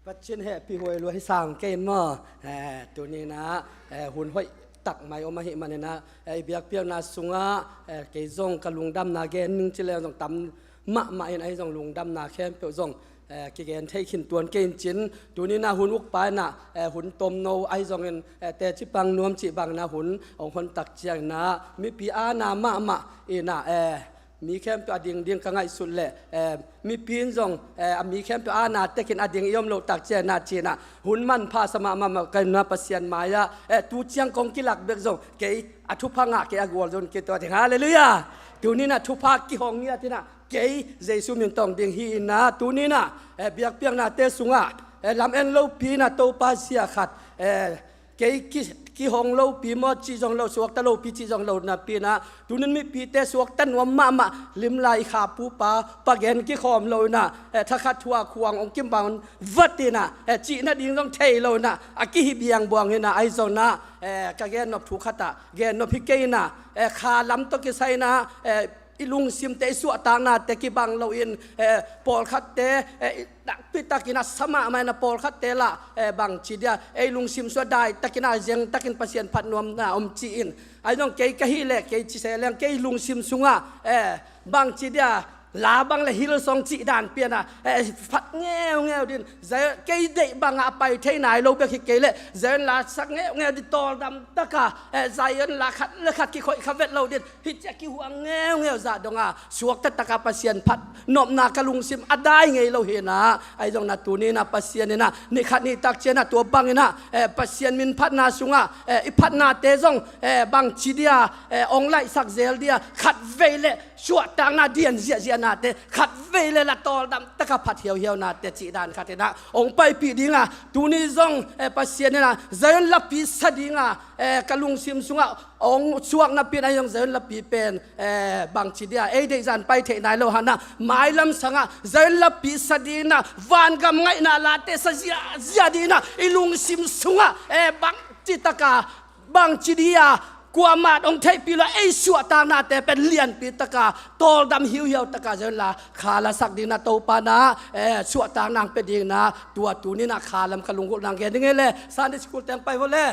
Pathian hehpih huai lua hi sang kei in maw? Eh, tuni-in ah, eh, hun hoih tak mai om ahih manin ah, eh, i biakpiakna sungah, eh, kei zong ka lungdamna gen ning ci leng zong tam mahmah in ahi zong lungdamna khempeuh zong, eh, kigen thei khin tuan kei in cin. Tuni-in ah hun ukpa in ah, eh, hun tomno ahi zongin, eh, teci pang nuam cih bangin ah hun hong hon tak ciangin ah mipi aana mahmah in ah, eh, mi khempeuh a dingding ka ngaihsut leh, eh, mipi in zong, eh, a mi khempeuh aana tekin a ding i om loh tak ciangin ah cin ah hun manpha sa mahmah ka in ah Pasian mai-ah, eh, tu ciang kong kilak bek zong kei a thupha ngah kei a gual zong kei tua ding. Halleluiah. Tuni-in ah thupha kihong ngiat in ah kei Jesu min tawng ding hi in ah tuni-in ah, eh, biakpiaknate sungah, eh, lam en lopi in ah Topa sia khat, eh, kei ki, kihong lopi maw cih zong lo, suakta lopi cih zong lo napi-in ah tuni-in mipite suakta nuam mahmah limlai i kha pupa pagen kikhawm lo in ah, eh, thakhat thuak huang ong kim bang vat in ah, eh, cih nading zong thei lo in ah a kihi biangbuang in ah ahi zongin ah, eh, ka gennop thu khat ah gennop hi kei in ah, eh, kha lam tawh kisai in ah, eh, i lungsimte i suahtaknate kibang loin, eh, pawlkhatte, eh, i nakpi takin a sa mahmah in ah pawlkhatte lah, eh, bangci dia ei lungsim sungah dai takin a zeng takin Pasian phat nuamna om ci-in. Ahi zong kei ka hih leh kei ci se leng kei lungsim sungah, eh, bangci dia la bang le Hillsong cih dan pian ah, eh, phat ngeungeu din. Zion kei deih bangah a pai thei nai lo bek hi kei leh Zion la sak ngeungeu din tawldam taka, eh, Zion la khat le khat kikhoih kha vet lo din. Hih ciah kihuang ngeungeu zah dong a suakta taka Pasian phat nopna ka lungsim a dai ngei lo hi in ah, ahi zongin ah tuni-in ah Pasian in ah ni khat ni tak ciangin ah tua bangin ah, eh, Pasian min phatna sungah, eh, i phatnate zong, eh, bangci dia, eh, ong laihsak zel dia khat vei leh suahtakna dian ziahziahnate khat vei le la tawldam taka phat hiauhiaunate cih dan khat in ah hong paipih ding a, tuni zong, eh, Pasian in ah Zion lapi sa ding a, eh, ka lungsim sungah hong suak napi in ah zong Zion lapi pen, eh, bangci dia ei deihzan pai theih nai lo hang ah mailam sangah Zion lapi sa ding in ah vangam ngaihna late sa ziahziah ding in ah i lungsim sungah, eh, bangci taka, bangci dia, kuamah hong theihpih lo a ei suahtaknate pen lianpi taka tawldam hiuhiau taka Zion la kha la sak ding in ah Topa in ah, eh, suahtakna hong pia ding in ah tua tuni in ah kha lam ka lunggulh nang gen ding hi le. Sunday school teng pai vua le.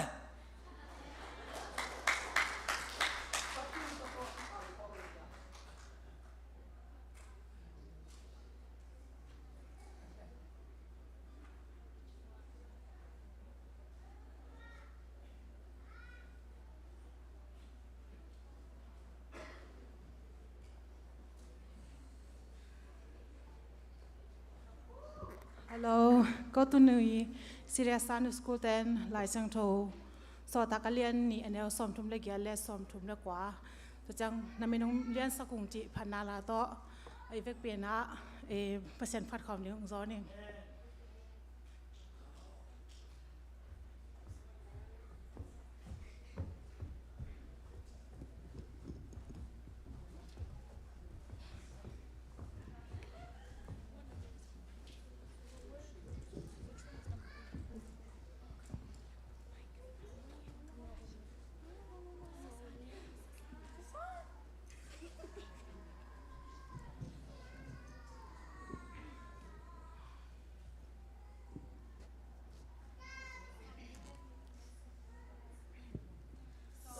Hello, ko tuni Sirius Sunday School ten Lai Siangtho Sawltak a lian nih a neu sawmthum le giat le sawmthum le kua. Tua ciang na min hong liansak ung cih phatna la tawh i vekpi in ah, eh, Pasian phat khawm ding hong zawn ing.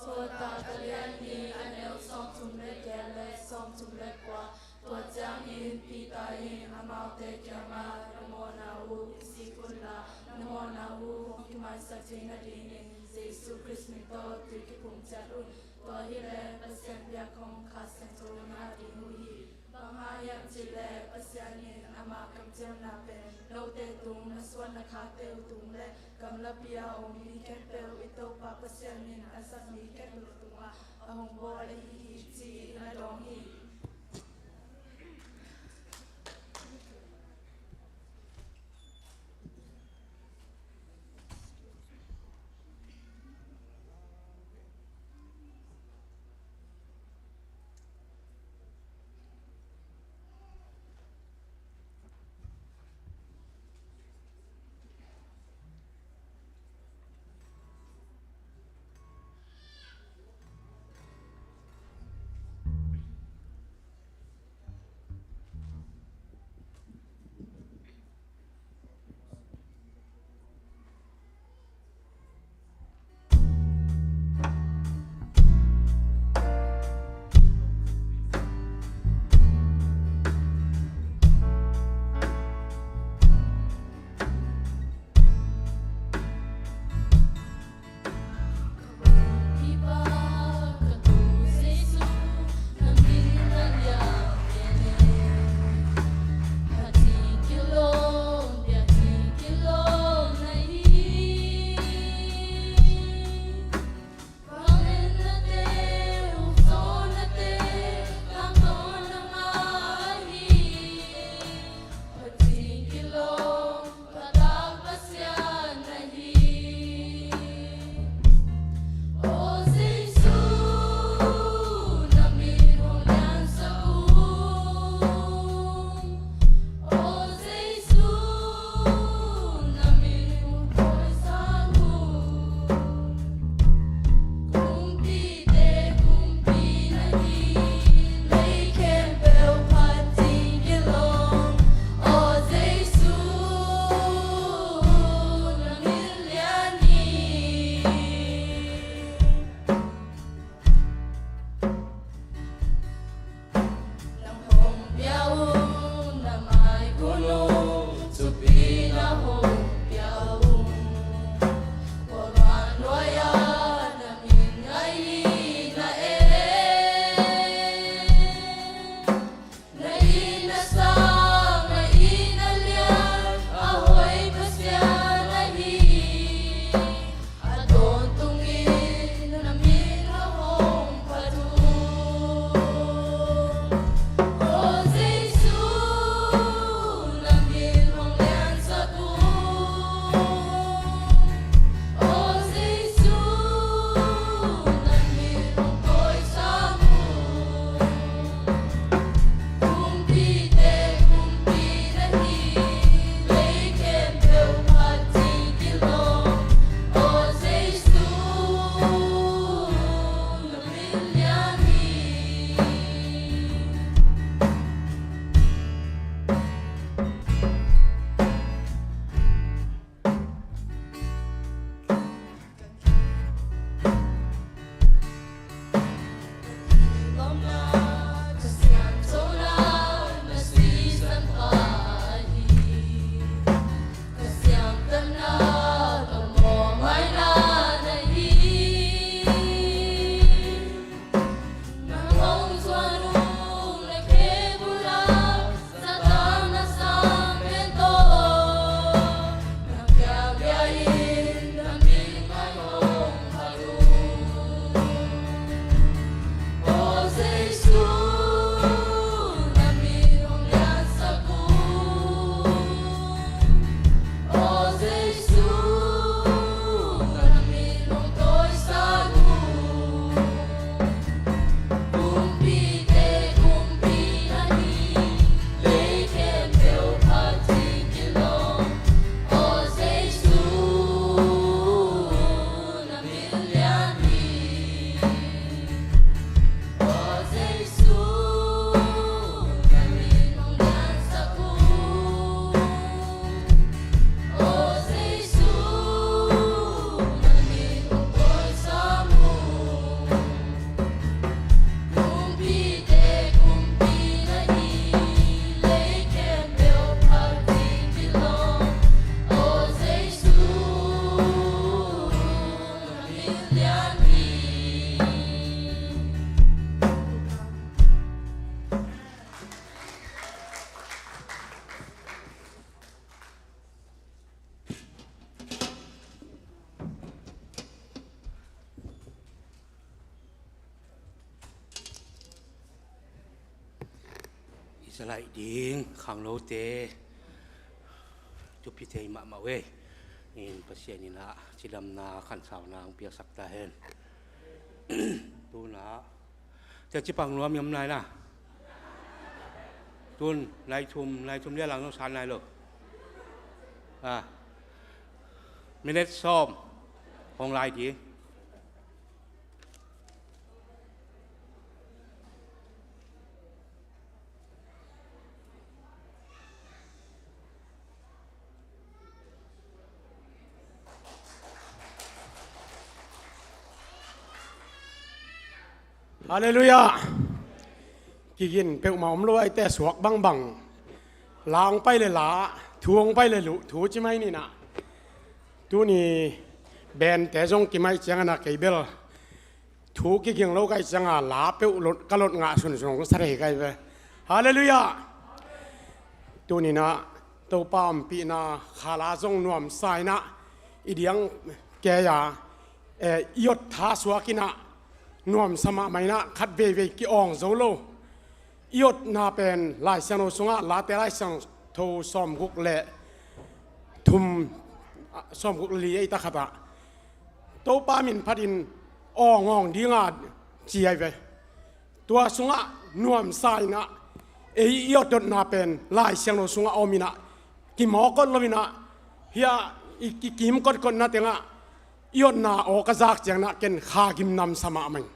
Sawltak a lian nih a neu sawmthum le giat le sawmthum le kua. Tua ciangin Peter in amaute kiangah, "Na mawhna uh kisik unla, na mawhna uh hong kimaisak theih nadingin Jesuh Khrist min tawh tui kiphum ciat un. Tua hileh Pasian biak hong Kha Siangtho na ngah ding uh hi. Bang hang hiam cih leh Pasian in ama kamciamna pen note tung, na suan na khakte uh tung le gamlapi a om mi khempeuh i Topa Pasian in a zat mi khempeuh tungah a hong bawl ahi hi," ci-in a dawng hi. Salaih ding khanglote thupi thei mahmah uh ei. In Pasian in ah cidamna khansauna hong piaksak ta hen. Tuna cia cipang nuam i om nai na. Tun nai thum, nai thum lia lang nong san nai lo. Ah, minute sawm hong lai ding. Halleluiah. Kigin peuhmah om lo aite suak bangbang. La hong pai le la, thu hong pai le luh, thu ci mai ni na. Tuni bente zong kimaih ciangin a kei bel thu kiging lo kai cianga la peuh lot, ka lot ngah sunsun sa thei kai ve. Halleluiah. Tuninah Topa ompihna khala zong nuamsa inah i diang kei a, eh, i ot tha suak inah nuamsa mahmah inah khat veivei ki-awng zo lo. I otna pen Lai Siangtho sungah Late Lai Siangtho sawmguk le thum, ah, sawmguk le li ei ta khatah Topa min phatin awngawng dinga ci ai ve. Tua sungah nuamsa inah ei i ototna pen Lai Siangtho sungah om inah kimawk ot lo inah hia i kikim kotkotna tengah i otna aw ka zak cianginah ken kha gimnamsa mahmah in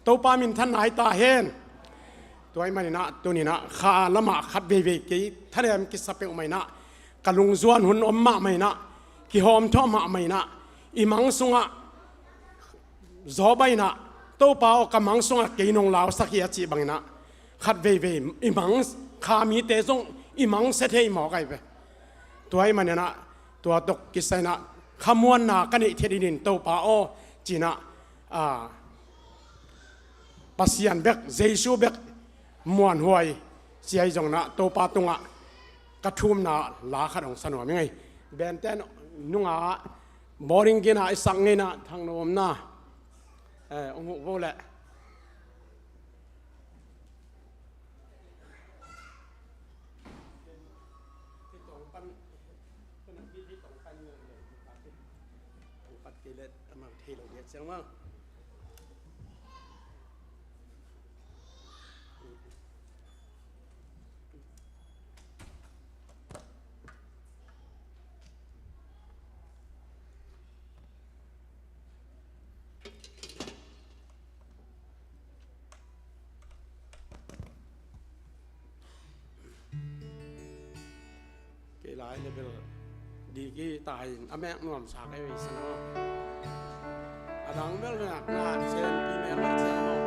Topa minthanna hi ta hen. Tua ahih maninah tuninah kha lamah khat veivei kei thanem kisa peuhmah inah ka lungzuan hun om mahmah inah kihawmthawh mahmah inah i mang sungah Job inah Topa aw ka mang sungah kei nong lausak hi a cih banginah khat veivei i mang kha mite zong i mang sia thei mawk ai ve. Tua ahih maninah tua tawh kisai inah khamuanna ka neih theih dingin Topa aw cinah, a, Pasian bek, Jesu bek muanhuai ciai zonginah Topa tungah ka thumna la khat hong sa nuam ing ei. Benten nungah boarding gate-ah i sak ngeinah thang nuamna, eh, hong huh vo leh. Kei lai le bel digi tai a mek nuamsa kei vei san aw. A dang bel mek na sen pi mek mek ciang aw.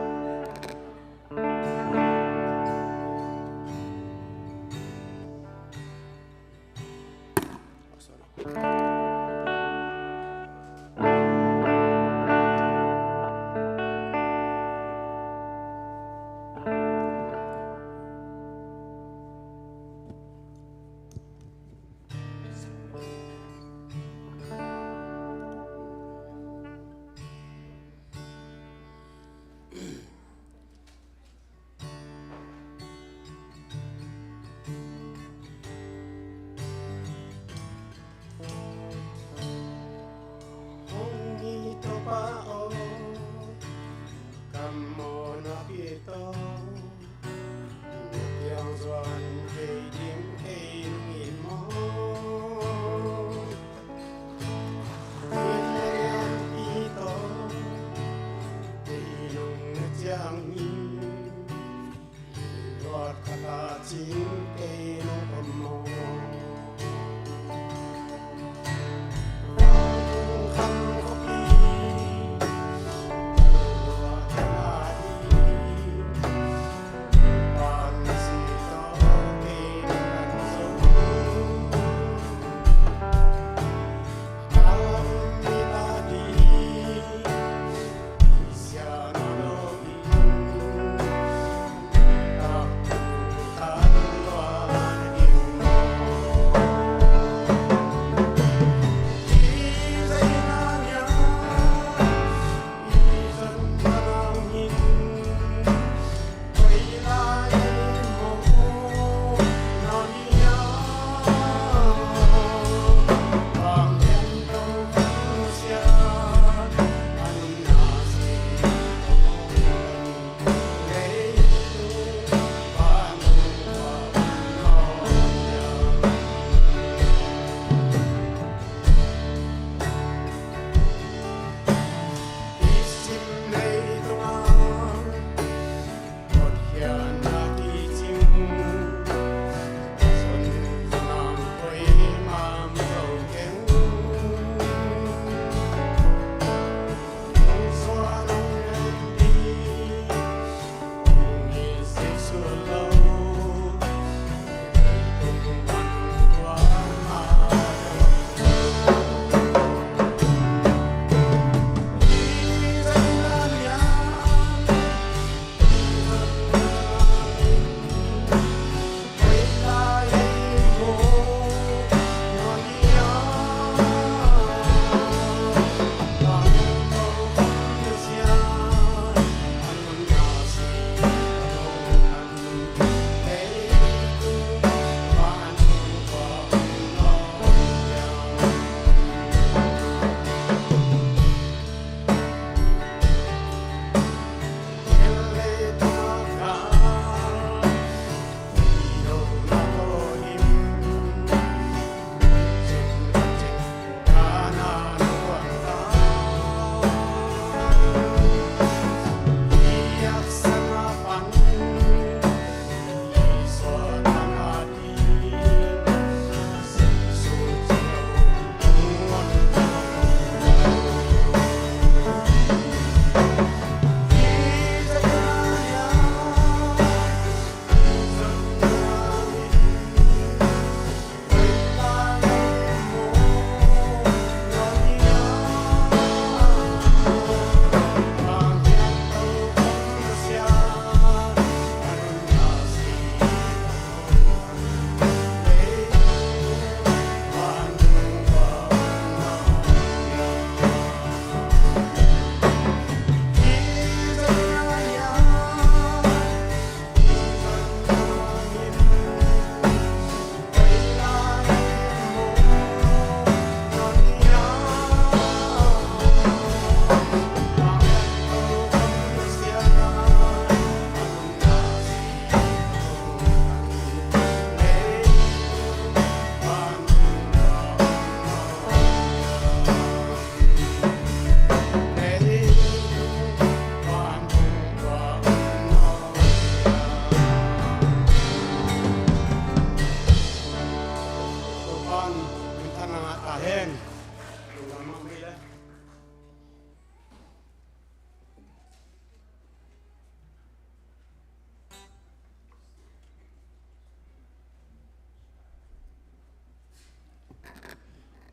Nangah ta hen.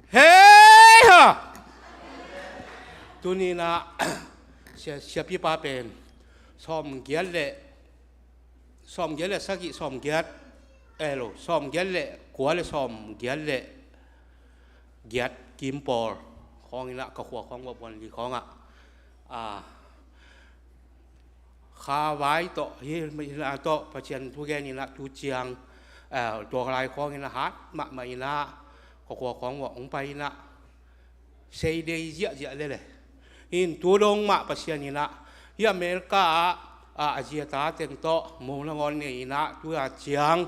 Hei ha! Tuni-in ah sia, siapipa pen sawmgiat le, sawmgiat le sagih, sawmgiat, eh lo, sawmgiat le kua le sawmgiat le giat kim pawl khawng in ah ka khua khawng vah buan li khawng ah, ah, kha vai tawh, hi, hi, ah, tawh Pasian thu gen in ah tu ciang, ah, tua lai khawng in ah hat mahmah in ah ka khua khawng vah hong pai in ah sei dei ziahziah lele. Hi in tu dong mah Pasian in ah hi America ah, ah, a zi a ta teng tawh mo nangawn nei in ah tu a ciang,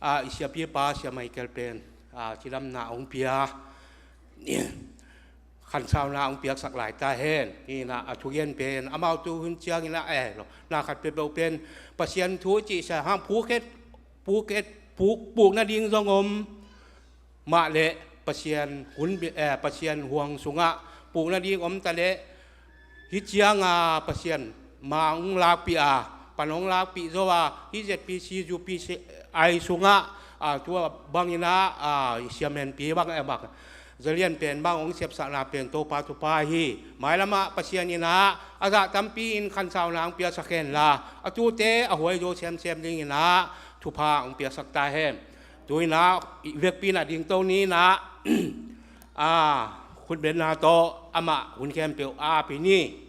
ah, i siapipa Sia Michael pen, ah, cidamna hong pia, khansauna hong piaksak lai ta hen. Hi in ah a thugen pen amau tu hun ciang in ah, eh lo, na khat peuhpeuh pen Pasian thu cih sa hang puk et, puk et, puk, puk nading zong om mah leh Pasian hun, eh, Pasian huang sungah puk nading om ta leh hi ciang a Pasian ma hong lakpih a, pan hong lakpih zo a, hi Z P C, U P C i sungah, ah, tua bang in ah, ah, siamanpi bang, eh, bang zalian pen bang hong siapsakna pen Topa thupha hi. Mailam ah Pasian in ah a zah tampi in khansauna hong piaksak hen la, a tute a huai zo semsem ding in ah thupha hong piaksak ta hen. Tu in ah i vekpi in ah dingto ni in ah, ah, khutbetna tawh amah hun khempeuh a ap ni.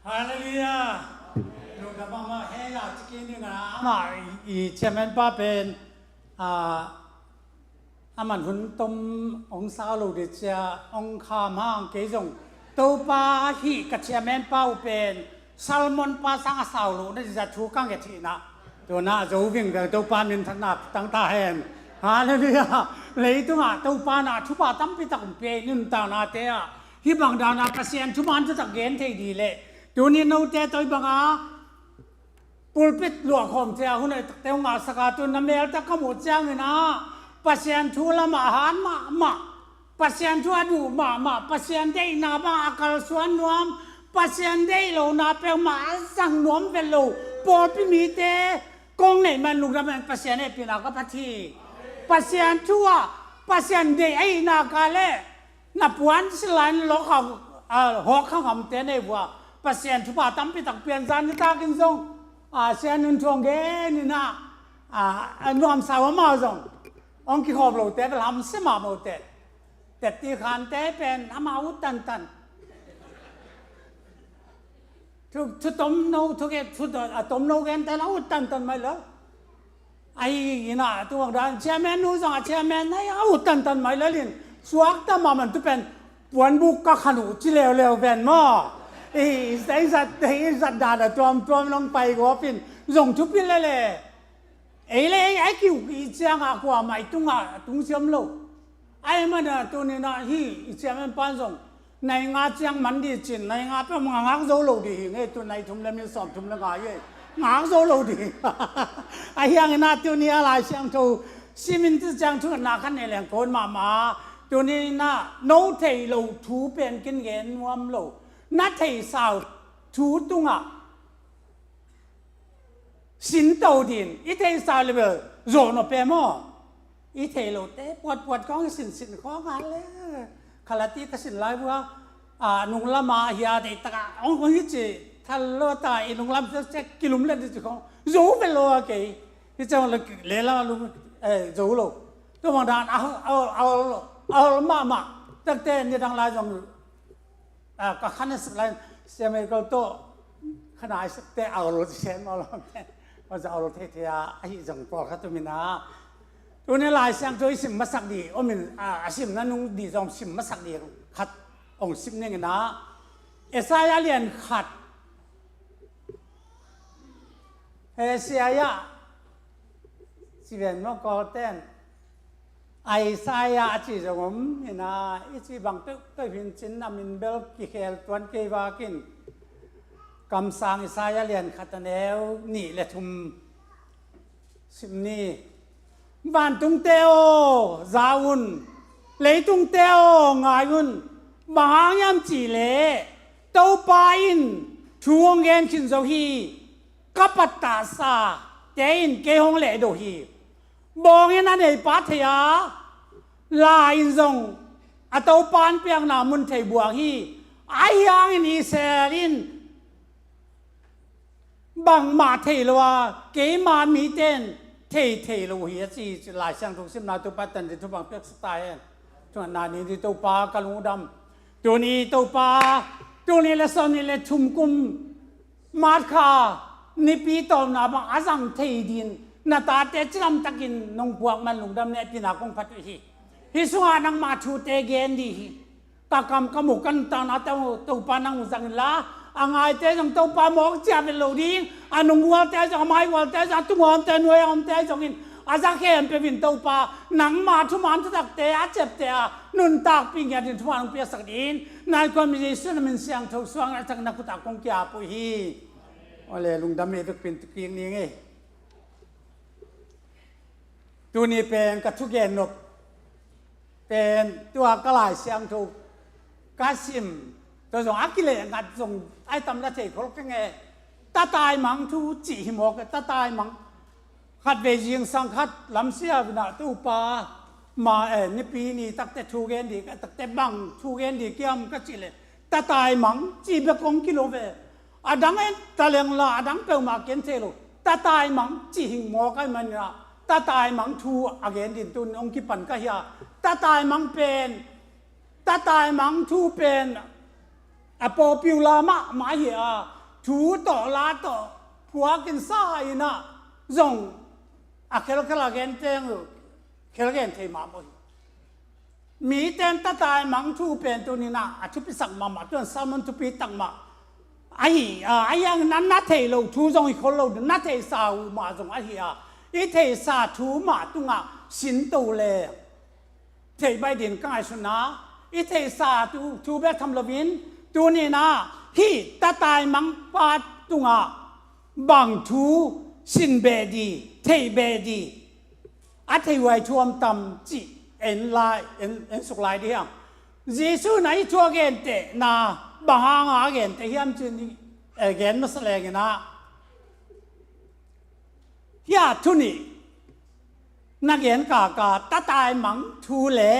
Halleluiah. Lungdam mahmah hen la, cikin ding a, amah i, i chairman pa pen, ah, aman hun tom hong sau lo ding cia, hong kham hang kei zong Topa hih ka chairman pa uh pen Salmon pa sang a sau lo na ding cia thu ka nget hi in ah. Tua na zo vingveng Topa minthanna tang ta hen. Halleluiah. Leitungah Topa na thupha tampi tak hong pia i nuntaknate ah hih bang dan a Pasian thu man taktak gen thei ding leh, tuni note tawh hih bang a pulpit luahkhawm cia hun a takte hong ngahsak a, tu na mel tak ka muh ciangin ah Pasian thu lamah a han mahmah, Pasian thu a duh mahmah, Pasian deihna bang a kalsuan nuam, Pasian deih lohna peuhmah a zang nuam vet lo pawlpi mite kong neih man lungdam hen. Pasian hehpihna ka phat hi. Pasian thu ah Pasian deih ahihna ka leh na puan silai lawk a, a, hawk kha ngamte nei vua. Pasian thupha tampi tak pian zan nitakin zong, a, Sia Nun Thuang gen in ah, a, a nuamsa uh amau zong hong kikhawm lote bel hamsia mah mote. Tetti khante pen amau ut tantan. Thu, thu tom no, thu ke, thu a tom no gente la ut tantan mai lo. Ahi in ah tu bang dan chairman nu zong a chairman na a ut tantan mai lo in. Suakta mahmah tu pen puanbuk ka khan uh ci leuleu ven maw. I, i zat, i zat dan a tuamtuam long pai gawp in zong thupi lele. Ei le ei a kiu i ciang a kuamah i tungah a tung siam lo. Ahih manin ah tuni in ah hih i chairman pan zong nai nga ciang man ding cin, nai nga peuh ngak zo lo ding hi ngei, tu nai thum le min sawm thum le nga hi. Ngak zo lo ding. Ahi hangin ah tuni a Lai Siangtho sim in ci ciang thu na khan nei leng kon mahmah. Tuni in ah no thei lo thu pen kin gen nuam lo. Na theisa uh thu tungah sinto ding, i theisa le bel zawh nop e maw? I thei lote puatpuat khawng i sinsin khawng a le. Khalati ka sin lai vua, a, nunglam a hia deihtak a hong, hong hi ci thal lo ta, i nunglam sek kilum le di ci khawng zo vet lo a kei. Hi ciang le, le la lum, eh, zo lo. Tua bang dan a, a, a, a, a mahmah. Takte nidang lai zong, a, ka khan a sik lai, Sia Michael tawh khan a sik te a lo ci sen maw lo te. Maw za a lo thei thei a, ahi zong pawlkhat om in ah. Tuni Lai Siangtho i sim masak ding om in, a, a simna nung ding zong sim masak ding khat hong sim ning in ah. Isaiah lian khat. Isaiah. Ci ven maw Kawlten. Isaiah a ci zong om hi in ah, i ci bang peuhpeuh hi in cin a min bel kikhel tuan kei vak in. Kamsang Isaiah lian khat a neu nih le thum Sim ni. Vantungte aw, za un. Leitungte aw, ngai un. Bang hang hiam cihleh Topa in thu hong gen khin zo hi. Ka pattahsa te in kei hong lehdo hi. Bawngin a neipa thei a, la in zong a Topa in piakna mun thei buang hi. Ahi hangin Israel in bangmah thei lo a, keima mite in thei thei lo hi a ci. Lai Siangtho simna Topa tan ding thupha piaksa ta hen. Thuanna ni ni Topa ka lungdam. Tuni Topa, tuni le sawmnih le thum kum March kha nipi tawpna bang a zang thei ding na tate cidamtakin nong puak man lungdam le pina kong phat uh hi. Hih sungah nangma thute gen ding hi. Ka kam ka muk ka nuntakna tawh Topa nang uh zang inla, a ngaite zong Topa mawk cia vet lo ding, a nungualte zong, a maigualte zong, a tunguamte, nuaiamte zongin a za khempeuh in Topa nangma thuman thutakte a ciapteh a nuntakpih ngiat ding thuman hong piaksak dingin, na innkuan mi Jesuh na min siangtho suang a tak na khutah kong ki-ap uh hi. Aw le, lungdam i vekpi in kik ning ei. Tuni pen ka thugen nop pen tua ka Lai Siangtho ka sim, tua zong a kileh ngat zong ai tam la thei khol keng e. Tataimang thu cih hi mawk e, tataimang. Khatvei zingsang khat lamsia vina Topa ma e, nipi ni takte thu gen ding, takte bang thu gen ding kiam ka cih leh tataimang cih bek kong kilo ve. A dang en ta leng la, a dang peuhmah ken thei lo. Tataimang cih hing mawk ahih manin ah tataimang thu a gen ding tun hong kipan ka hi a. Tataimang pen, tataimang thu pen a popular mahmah hi a, thu tawh la tawh phuakin sa in ah zong a khelkhel a gen teng uh khelgen thei mahmah hi. Mite in tataimang thu pen tuni in ah a thupisak mahmah, tuan sermon thupi tak mah ahi a, ahi hangin na, na thei lo thu zong hi khol lo, na theisa uh mah zong ahi a, i theisa thu mah tungah sinto le thei baih ding ka ngaihsutna. I theisa thu, thu bek tham loin tuni in ah hih tataimang pa tungah bang thu sin beh ding, thei beh ding, a thei huai thu om tam cih en lai, en, en suk lai ding hiam? Jesuh in ah hih thu a gentehna bang hanga a genteh hiam cih ni, eh, gen masa leng in ah, hih a thu nih na gen kaka tataimang thu le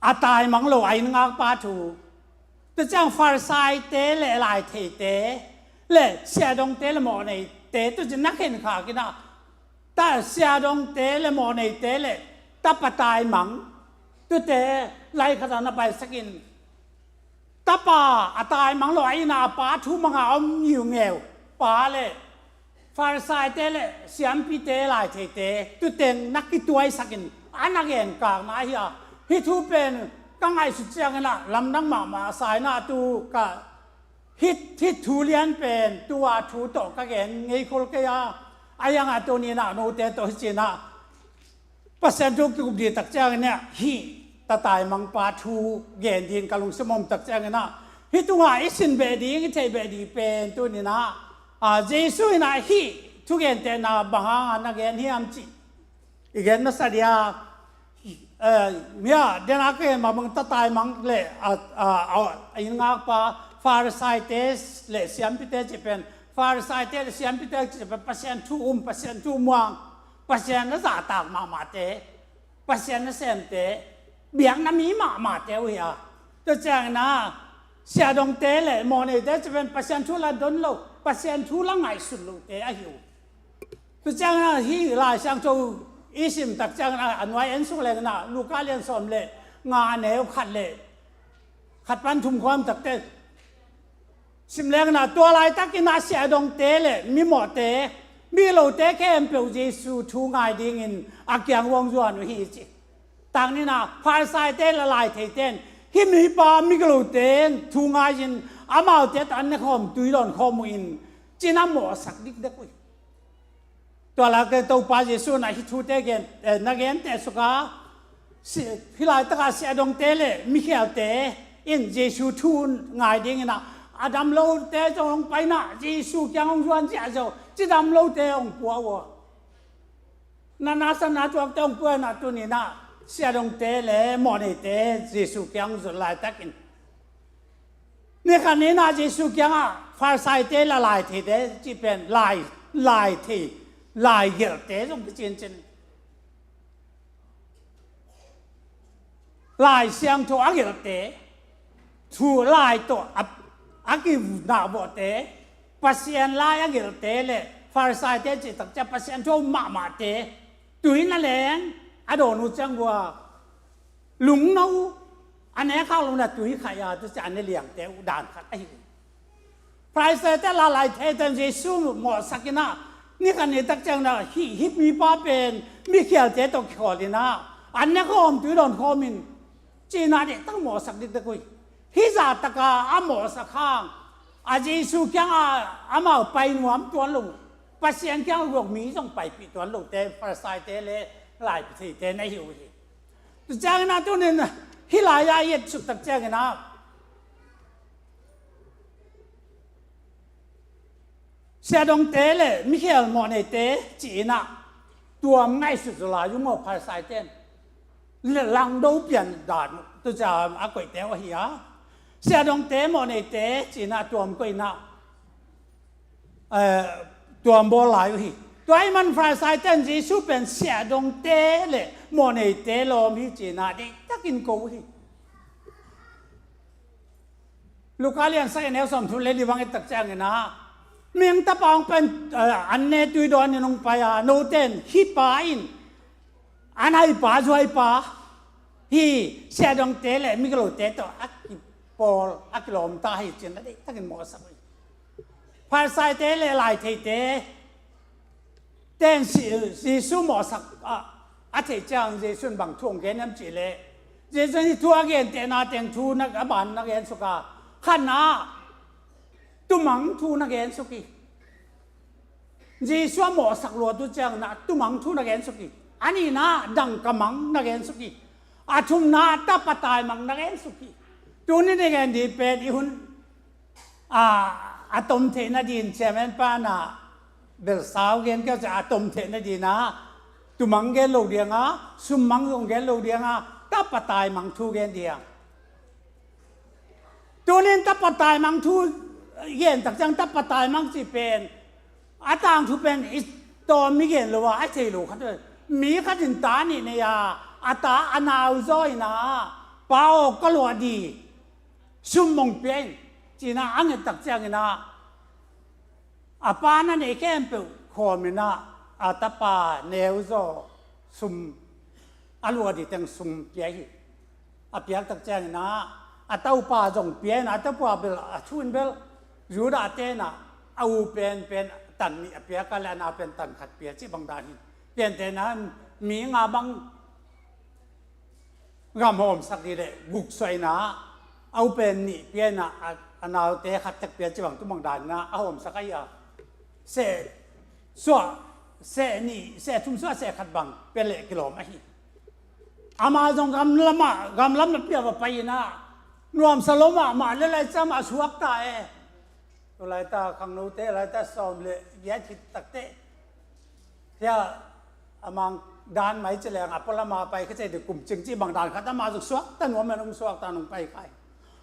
a taimang lo a inn ngakpa thu, tua ciang Farisaite le laitheite le siahdongte le mawhneite, tua ciang na khenkhak in ah, ta siahdongte le mawhneite le tapa taimang, tuate lai khat ah na paisak in, tapa a taimang lo a inn ah a pa thu manga om ngiungeu pa le Farisaite le siampite, laitheite, tuteng na kituaisak in a na genkakna ahi a, hih thu pen ka ngaihsut ciangin ah lamdang mahmah sa in ah tu ka hih, hih thu lian pen tua thu tawh ka gen ngei khol kei a, ahi hangah tuni in ah note tawh hih ci in ah Pasian thu kikup ding tak ciangin ah hih tataimangpa thu gen ding ka lungsim om tak ciangin ah hih tungah i sin beh ding, i theih beh ding pen tuni in ah, a, Jesuh in ah hih thugentehna bang hanga na gen hiam cih i gen masa dia, eh, mia dena ka gen mah bang tataimang le a, a, a, a inn ngakpa, Farisaite le siampite cih pen, Farisaite le siampite cih pen Pasian thu um, Pasian thu muang, Pasian a zahtak mahmahte, Pasian nasemte, biakna mi mahmahte uh hi a. Tua ciangin ah siahdongte le mawhneite cih pen Pasian thu la don lo, Pasian thu la ngaihsut lote ahi uh. Tua ciangin ah hih Lai Siangtho i sim tak ciangin ah a nuai en suk leng in ah Luka lian sawm le nga, a neu khat le khat pan thum khawng takte sim leng in ah, tua laitakin ah siahdongte le mimawhte, migilote khempeuh Jesuh thu ngai dingin a kiang hong zuan uh hi ci. Tang ni in ah Farisaite le laitheite in hih mipa migilote thu ngai-in amaute tawh an ne khawm, tui dawn khawm uh in ci-in a mawhsak dikdek uh hi. Tua lak in Topa Jesuh in ah hih thute gen, eh, na genteh suk a, si-, hih laitakah siahdongte le mikhialte in Jesuh thu ngai dingin ah a dam lote zong hong pai in ah Jesuh kiang hong zuan ziahziah, cidam lote hong pua uh a. Na na sa na tuak tawng puan a tuninah siadongte le mawhneite Jesu kiang zot laitakin, nikhat ninah Jesu kiangah Farisaite la laitheite cih pen lai, laitheite, laigelhte zong kicincin. Lai Siangtho a gelhte, thu lai tawh a, a kinahbawhte, Pasian lai a gelhte le Farisaite cih takcia Pasian thu a um mahmahte, tui na leng a dawn uh ciang vua lungno uh, a nek khak lo na tui khaih a tucia a ne liangte uh dan khat ahi uh. Farisaite la laitheite in Jesu mawhsak inah, nikhat ni takciang inah hih, hih mipa pen mikhialte tawh kikhawl inah an ne khawm tui dawn khawm in cinah dehtak mawhsak dikdek uh hi. Hih zahtaka a mawhsak hang a Jesu kiangah amau pai nuam tuan lo, Pasian kiangah guak mi zong paipih tuan lote Farisaite le laitheite na hi uh hi. Tu ciangin a tunin hih lai-ah i et suk takciangin ah siadongte le mikhial mawhneite ci-in ah tuam ngaihsut zaw lai uh maw Farisaite in. Langdo pian dan uh tu cia a koihte uh ahi a, siadongte mawhneite ci-in ah tuam koih in ah, eh, tuam bawl lai uh hi. Tua ahih man Farisaite in Jesu pen siadongte le mawhneite lawm hi ci-in ah deihtakin ko uh hi. Luka lian sagih neu sawmthum le li bang i et takciangin ah, mihing tapa hong pai in, eh, an ne tui dawn in hong pai a, note in hih pa in a naipa zuaipa hi, siadongte le migilote tawh a kipawl a kilawmta hi ci-in a deihtakin mawhsak uh hi. Farisaite le laitheite ten Jesu mawhsak a, a theih ciang Jesu in bang thu hong gen hiam cihleh, Jesu in hih thu a gentehna teng thu na, a ban na gen suk a, khatna tumang thu na gen suk hi. Jesu a mawhsak luat uh ciangin ah tumang thu na gen suk hi. A nihna dangkamang na gen suk hi. A thumna tapa taimang na gen suk hi. Tuni na gen ding pen i hun a, a tom theih nadin chairman pa na belsau gen keu cia a tom theih nadin ah tumang gen lo diang a, summang zong gen lo diang a, tapa taimang thu gen diang. Tunin tapa taimang thu gen takciang tapa taimang cih pen a tangthu pen i tawm i gen lo a, a thei lo khat. Mi khat in ta nih nei a, a ta a nau zaw in ah, pa aw ka luah ding, sum hong pia in ci-in ah a nget takciangin ah a pa na neih khempeuh khawm in ah a tapa neu zaw sum, a luah ding teng sum pia hi. A piak takciangin ah a taupa zong pia in ah a taupa bel a thu in bel Judah te in ah a u penpen tan nih a piak a le a nau pen tan khat pia cih bang dan hi. Piante in ah mi nga bang gam hawmsak ding leh guk suah in ah a u pen nih pia in ah a, a naute khat tek pia cih bang tu bang dan in ah a hawmsak ahi a, seh suah, seh nih, seh thum suah seh khat bang pia leh kilawm ahi. Amah zong gamlam ah, gamlam na pia va pai in ah nuamsa lo mahmah le lai ciang a suakta e. Tu laita khangnote laita sawm le giat khit takte hia a mang dan mai ci leng a pualama pai kha cei ding kum cing cih bang dan khat amah zong suakta nuam in hong suakta hong pai khai.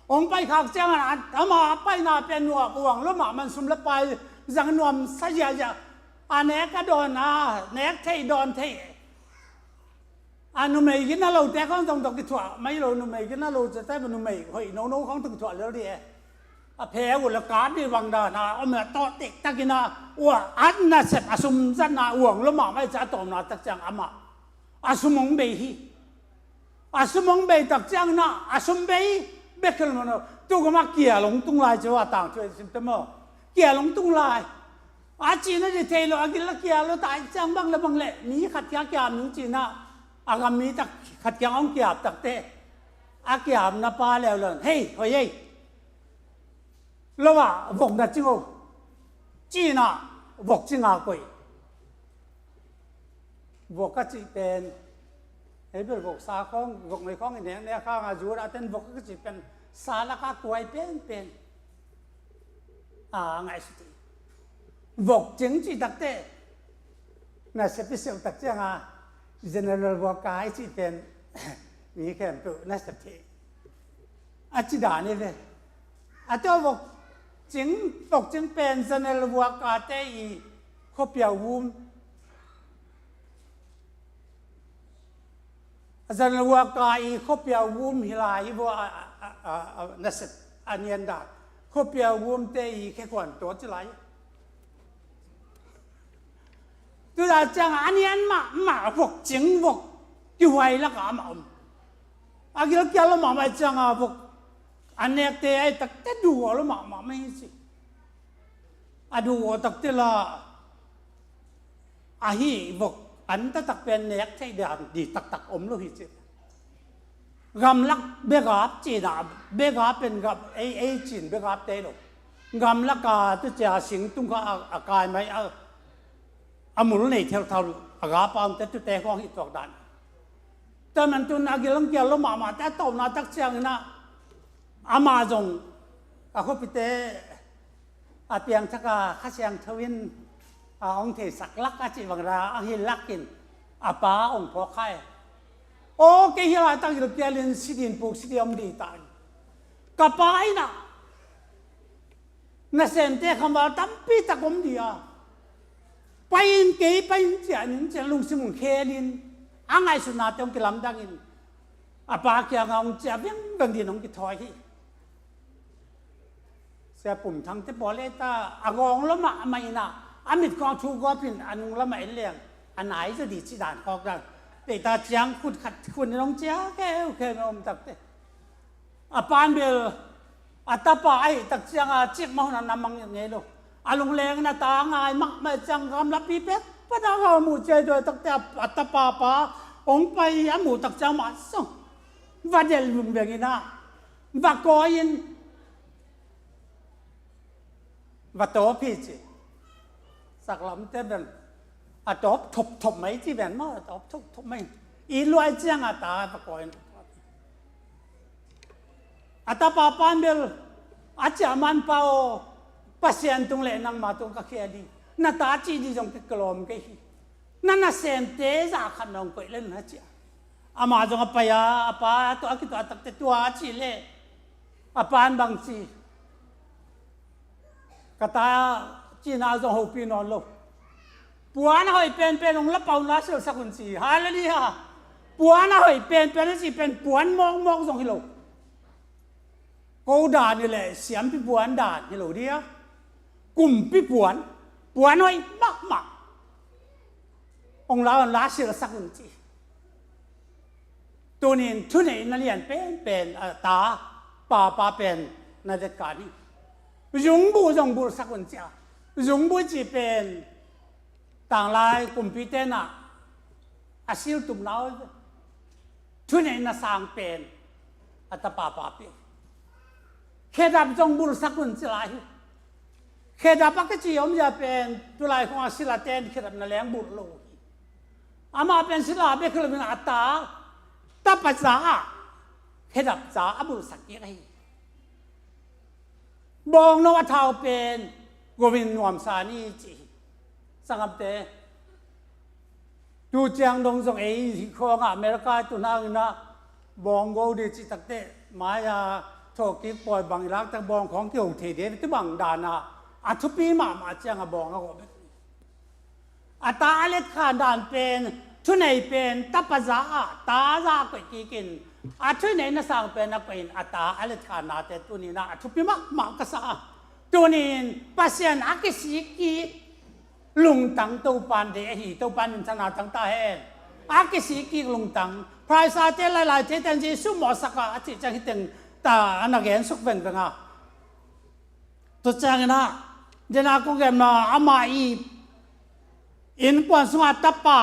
Hong pai khak ciangin amah a paina pen nuam uang lo mahmah in sum le pai zang nuamsa ziahziah. A nek a dawn a, nek theih dawn theih. A numei gina lote khawng zong tawh kithuah mai lo, numei gina lo cete numei hoih nono khawng tawh kithuah lel dih e. A phe uh le kap dih bang dan a om a tawh tektakin a, ua, a nasep a sum zatna uang lo mahmah i ca a tawmna takciang amah a sum hong bei hi. A sum hong bei takciang na a sum bei bek hi lo mano. Tu gama kial hong tung lai cio a tangthu e sim te maw. Kial hong tung lai. A cihna dih thei lo, a gil a kial lo, tai ciang bang le bang le mi khat kiang kiam ning cihna, a gam mi tak khat kiang hong kiap takte a kiamna pa leuleu in, hei, hoi ei, lo ah vok na cing o, cihna vok cing a koih. Vok a cih pen hei bel vok sa khawng, vok ngei khawng i nek nek hang a Judah ten vok a cih pen sa lak a kuai penpen a ngaihsut hi. Vok cing cih takte Nasep i seuh tak cianga General Worker i cih pen mi khempeuh nasep thei a ci dan hi ve. A tua vok cing, vok cing pen General Worker te i khuapiau vum, General Worker i khuapiau vum hi lai hi vua, a, a, a, a, nasep a nian dan khuapiau vum te i khekhuan tua ci lai. Tuda cianga a nian mahmah vok cing vok kihuai laka amah om. A gilkial lo mahmah cianga vok a nekte ai takte duh lo mahmah mai hi ci. A duh takte la ahi vok an taktak pen nek thei dan di taktak om lo hi ci. Gamlak begap cina, begap pen gap ei, ei cin begap te lo. Gamlaka tu cia sing tung kha a, a kai mai a, a mul nei thelthal a gap a om te tu te khong hi tuak dan. Tua man tun a gilkial lo mahmah te a tawpna tak ciangina ama zong a khuapite a piangthaka Kha Siangtho in a hong theisak lak a cih bang ra a hi lakin a pa hong phawk khai. Aw kei hi laitak gilkialin sidin puk sidi om di ta in ka pa ina nasemte khamval tampi tak om di a pai in kei pai in ciah ning ciah lungsim hong khelin a ngaihsutnate hong kilamdangin a pa kianga hong ciah vengveng din hong kithawi hi. Sia Pum Thang te pawl e ta a gawng lo mahmah ina a mit khawng thu gawpin a nung lamah en leng a nai zaw di ci dan khawk dan. Tei ta ciang khut khat khun in hong cia kheu kheu na om takte. A pan bel a tapa ahi tak cianga cik mahun a na mang ngei lo. A lungleng in a ta ngai mahmah ciang gamlapi pek pana ga mu ciai dawi takte a tapa pa hong pai a mu tak ciang mah song va del lungveng ina va kawi in va tawp hi ci. Saklamte ven a tawp thopthop mai ci ven maw, a tawp thopthop mai. I luai cianga ta va kawi in a tapa pan bel a ciah man pa aw Pasian tung le nangma tung ka khia ding na ta ci di zong kikalawm kei hi. Na nasemte za khat nong koih le na ciah. Ama zong a pai a a pa tua a kituah takte tua a ci le a pan bang ci. Ka ta cina zong hopi nawn lo. Puan a hoih penpen hong la pau la silsak un ci. Halleluiah. Puan a hoih penpen a ci pen puan mawkmawk zong hi lo. Ko dan hi leh siampi puan dan hi lo dia. Kumpi puan. Puan hoih mahmah hong la hong la silsak un ci. Tunin thuneihna lian penpen a ta papa pen na detkah ni. Zungbuh zong bulhsak un cia. Zungbuh ci pen tanglai kumpi tenah a siltumna aw thuneihna sang pen a ta papa pen khedap zong bulhsak un ci lai hi. Khedap a kici omzia pen tulai khong a sila ten khedap na leng bulh lo hi. Amah pen sila bek hi loin a ta tapa za ah khedap za a bulhsak kik ahi. Bawngno a thau pen govin nuamsa ni ci hi. Sangamte tu ciang dong zong ei khawngah America tu hangin ah bawng go dih cih takte mai-a thawhkik pawi bang i laktak bawng khawng kiho thei dih tu bang danah a thupi mahmah ciangah bawng a gawh bek. A ta a letkhan dan pen thunei pen tapa za ah ta za koih kikin a thuneihna sang pen a koihin a ta a letkhan nate tuninah a thupi mahmah ka sa a tunin Pasian a kisik kik lungtang Topan deih ahi, Topan minthanna tang ta hen. A kisik kik lungtang. Phaisate lailai te ten Jesu mawhsak a a cih ciang hiteng ta a na gensuk vengveng a. Tua ciangin ah dena kong genna amah i innkuan sungah tapa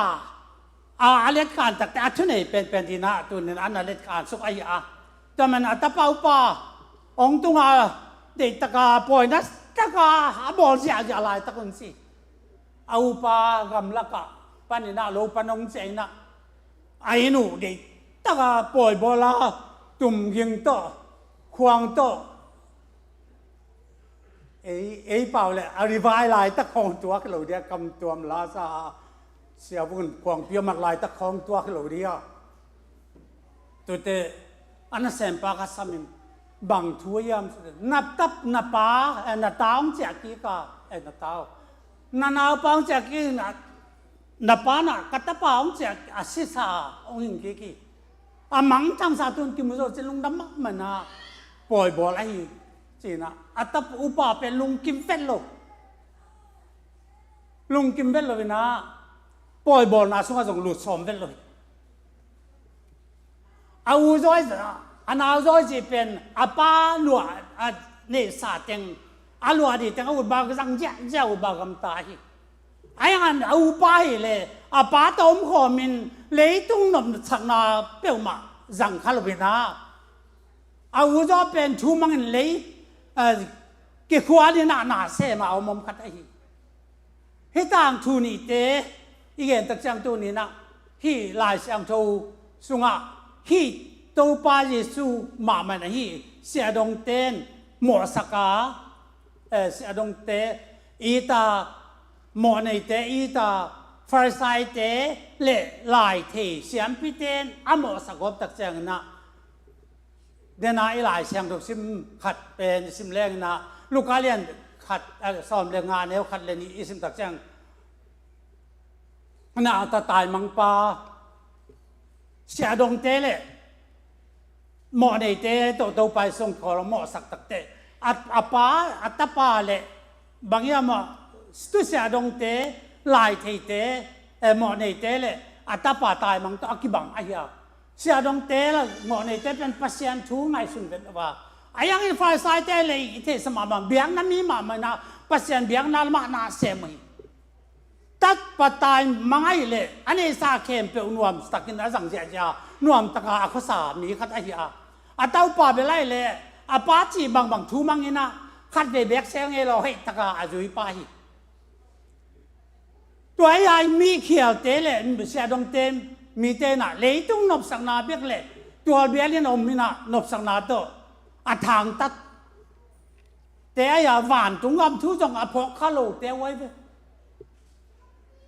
a a letkhan takte a thunei penpen dinah tunin a na letkhan suk ahi a. Tua man a tapa upa hong tunga deihtaka pawi na taka a bawl ziahziah laitak un si. A upa gamlakah paninah lo pan hong ciah inah a inn uh deihtaka pawi bawla tumging tawh khuang tawh ei, ei pau le a rivai laitak hong tuak lo dia kam tuam la sa a Siavun kuangpi a mat laitak khawng tuak hi lo dih a. Tute a nasempa kha samin bang thu a hiam? Na tapa, na pa, eh, na ta hong ciah kik a, eh, na ta aw. Na naupa hong ciah kik, na, na pa na ka tapa hong ciah, a sisa hong hing kik hi. A mangthangsa tun kimu zo cin lungdam mahmah na pawi bawl ahi. Cina a tapa upa pen lungkim vet lo. Lungkim vet lo ina, pawi bawlna sungah zong lut sawm vet lo hi. A u zawi, a nau zawi cih pen a pa lua a neihsa teng, a lua dih teng a utba zang ziahziah, utba gamta hi. A hiang a upa hi le a pa tawh omkhawmin leitung nopsakna peuhmah zang kha lo ina, a u zaw pen thu mangin lei, a, kikhual ina na sem a om om khat ahi. Hih tangthu nihte i gen tak ciang tuni-in ah hih Lai Siangtho sungah hih Topa Jesu mahmah in ah hih siahdongte in mawhsak a, eh, siahdongte it a, mawhneite it a, Farisaite le laithei siampite in a mawhsak gawp tak ciangin ah dena i Lai Siangtho sim khat pen i sim leng ina, Luka lian khat, eh, sawm le nga neu khat le nih i sim tak ciang ina, a ta taimangpa siahdongte le mawhneite tawh Topa i sungkhawm a mawhsak takte a, a pa, a tapa le bang hiam ah, tu siahdongte, laitheite, eh, mawhneite le a tapa taimang tawh a kibang ahi a. Siahdongte le mawhneite pen Pasian thu ngaihsun vet lo a. A hiangin Farisaite le i theihsa mahmah, biakna mi mahmah ina Pasian biakna lamah na sem uh hi. Tapa taimang ahih leh a neihsa khempeuh nuamtakin a zang ziahziah, nuamtaka a khuasa mi khat ahi a. A tapa bel ahih leh a pa cih bangbang thu mang ina khatvei bek sel ngei lo, hei taka a zui pa hi. Tua hi a, mi khialte le siahdongte mite in ah leitung nopsakna bek le tualbial in om ina nopsakna tawh a thangtat te ahi a, vantung gam thu zong a phawk kha lote uh ahi ve.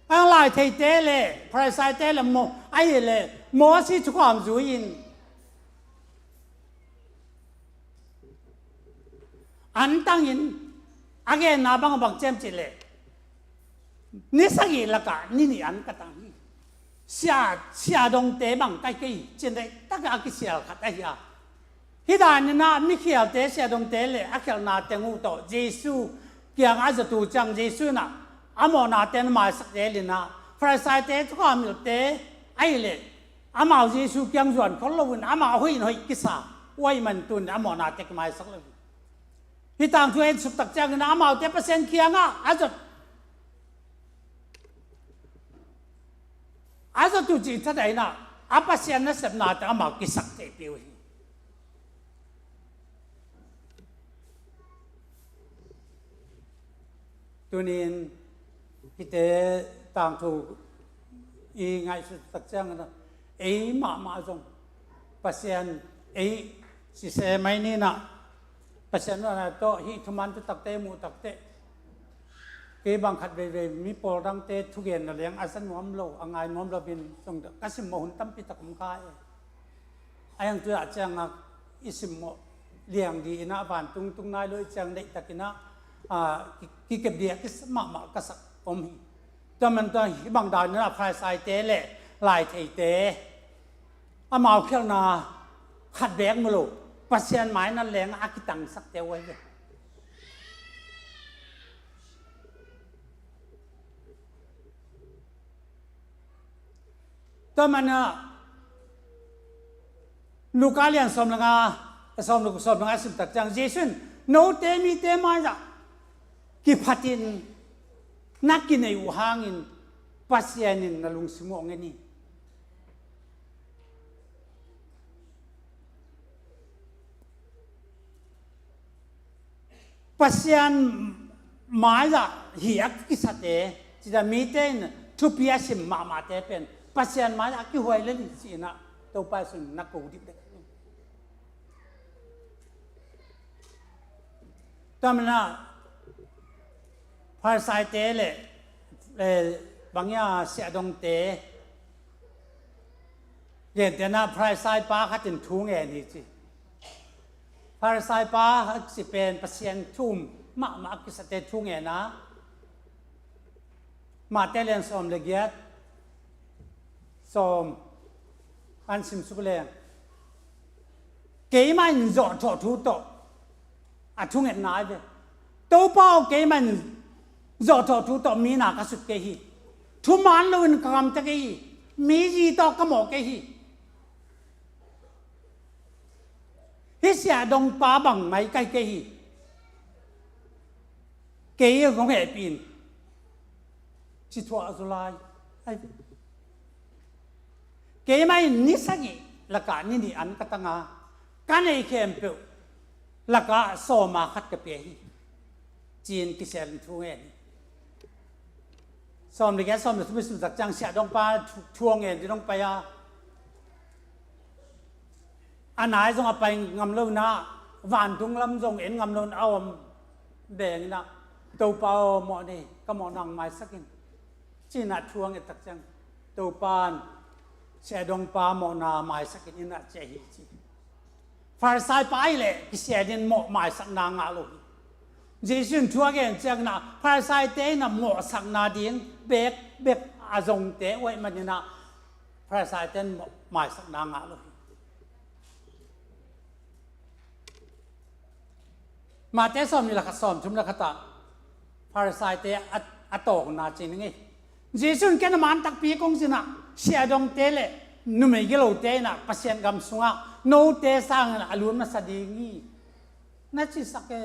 A laitheite le Farisaite le maw, ahih leh Moses thukham zui-in an tangin a genna bang a bang ciam cih leh ni sagih lakah ni nih an ka tang hi. Sia, siahdongte bang ka hi kei hi, cin deih takah a kisial khat ahi a. Hih danin ah mikhialte, siahdongte le a khialhna teng uh tawh Jesu kiangah a zat uh ciang Jesu in ah a mawhna teng maisak zel in ah, Farisaite thukham hilhte ahih leh amau Jesu kiang zuan khol loin amau hoih in hoih kisa uh ahih man tun a mawhna teng maisak lo hi. Hih tangthu en suk tak ciangin ah amaute Pasian kiangah a zat, a zat uh cih thadah in ah a Pasian nasepnate amau kisak theipi uh hi. Tunin hihte tangthu i ngaihsut tak ciangin ah ei mahmah zong Pasian ei sise mai ni in ah Pasian nuanna tawh hih thuman tu takte muh takte kei bang khat veivei mi pawl dangte thugenna leng a za nuam lo, a ngai nuam lo in zong ka simmawh hun tampi tak om kha e. A hiang tu-ah ciangah i simmawh liang dih in ah vantung tung nai lo i ciang deihtak in ah, a, ki, kikep dih a kisa mahmah ka sak om hi. Tua man tua hih bang dan in ah Farisaite le laitheite amau khialhna khat beek mu lo, Pasian mai-ah leng a kitangsakte uh ahi ve. Tua man ah Luka lian sawm le nga, sawm le, sawm le nga sim tak ciang Jesu in note mite mai-ah kiphatin na kinei uh hangin Pasian in na lungsim uh hong en hi. Pasian mai-ah hi a kisate, cih dan mite in thupi a sim mahmahte pen Pasian mai-ah a kihuai lel hi ci-in ah Topa Jesu in na ko dipdek. Tua man ah Farisaite le, eh, Bang hia, siahdongte, gentehna Pharisai pa khat in thu ngen hi ci. Pharisai pa a si pen Pasian thu um mahmah a kisate thu ngen a, Mate lian sawm le giat, sawm an simsuk leng, keimah in zawhthawh thu tawh a thungetna hi ve. Topa aw, keimah in zawhthawh thu tawh mi na ka sut kei hi. Thuman loin ka gamta kei hi. Mi zi tawh ka mawh kei hi. Hih siahdongpa bang mai kai kei hi. Kei hong hehpih in, ci thuah zaw lai. Keimah in ni sagih lakah ni nih an ka tang a, ka neih khempeuh lakah sawma khat ka pia hi, ci-in kisialin thu ngen hi. Sawm le giat, sawm le thum i sim tak ciang siahdongpa thu, thu a ngen ding hong pai a, a nai zong a pai ngam lo in ah, vantung lam zong en ngam lo in a om beng in ah, Topa aw, mawh nei, ka mawhna hong maisak in, ci-in ah thu a nget tak ciang, Topa in siahdongpa mawhna maisak in, inn ah ciah hi, ci. Pharisai pa ahih leh kisialin mawh maisakna ngah lo hi. Jesuh in thu a gen ciangin ah Pharisaite in ah mawhsakna ding bekbek a zongte uh ahih manin ah Pharisaite in mawh maisakna ngah lo hi. Mate sawm nih le khat, sawm thum le khat ah Pharisaite a, a tawkna ci ning ei. Jesuh in, ken a man takpi kong ci-in ah, siahdongte le numei gilote in ah Pasian gam sungah note sangin a lut masa ding hi, na cisak e.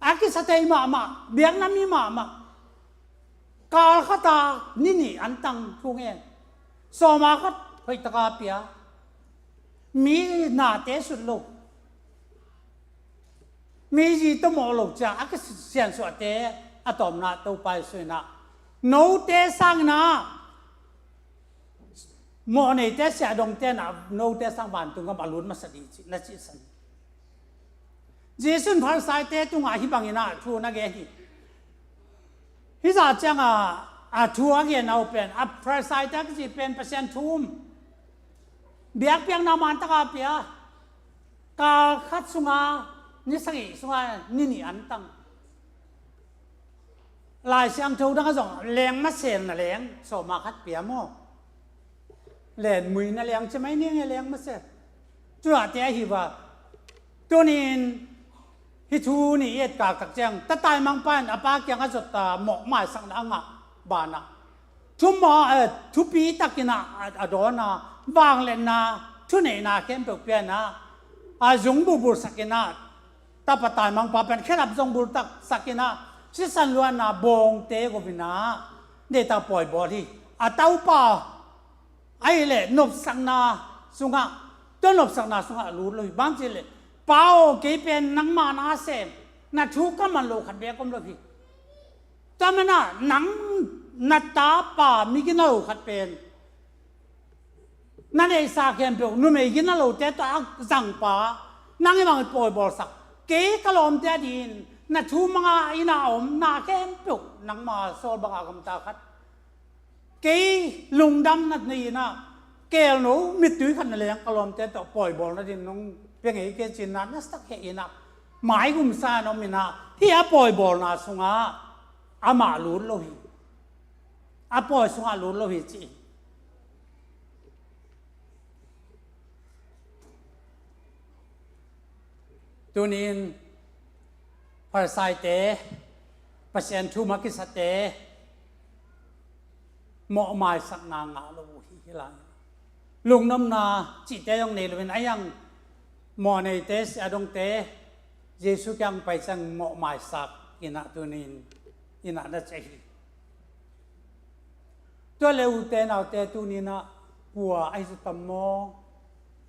A kisate hi mahmah, biakna mi mahmah. Kal khat a ni nih an tang thu ngen. Sawma khat hoih taka pia. Mi nate sut lo. Mi zi tawh mawh lo ciang a kisiansuahte a tawpna Topa Jesuh in ah, note sangin ah mawh neite, siahdongte in ah note sang vantung gam a lut masa ding ci, na cihsan. Jesuh in Pharisaite tungah hih bangin ah thu na gen hi. Hih zah ciangah a thu a gen uh pen, a Pharisaite a kici pen Pasian thu um. Biakpiakna man taka pia. Kal khat sungah ni sagih sungah ni nih an tang. Lai Siangtho dang ah zong leng maselna leng sawma khat pia maw? Lenmuina leng ci mai ning e, leng masel. Tuate ahi va. Tunin hih thu nih i etkak tak ciang, tataimangpa in a pa kiangah zot a mawh maisakna a ngah banah, thumaw, eh, thupi takin ah a, a dawn a, vangliatna, thuneihna khempeuh pia in ah, a zung bulbulsak in ah, tapa taimangpa pen khedap zong bultaksak in ah, sisan luanna bawngte go in ah, deihtak pawi bawl hi. A taupa ahih leh nopsakna sungah, tua nopsakna sungah a lut lo hi. Bang ci leh, Pa aw, kei pen nangma na sem, na thu ka man lo khat beek om lo hi. Tua manin ah nang na tapa mi gina lo khat pen, na neihsa khempeuh numei gina lote tawh a zangpa, nang i bang i pawibawlsak, kei ka lawmte adingin na thu manga inn a om na khempeuh nangma sawl banga gamta khat. Kei lungdam na nei in ah, keelno mittui khat na leng ka lawmte tawh pawibawl nading nong pia ngei kei ci-in ah, na sak heh in ah, maigumsa in om in ah, hih a pawibawlna sungah amah lut lo hi. A pawi sungah lut lo hi ci. Tunin Pharisaite, Pasian thu um a kisate, mawhmaisakna ngah lo uh hi, hi lai. Lungnopna cihte zong nei loin, a iang mawhneite, siahdongte, Jesuh kiang pai ciang mawhmaisak in ah tunin, in ah na ciah hi. Tua leh ute naute, tunin ah kua ahi zaw tam maw?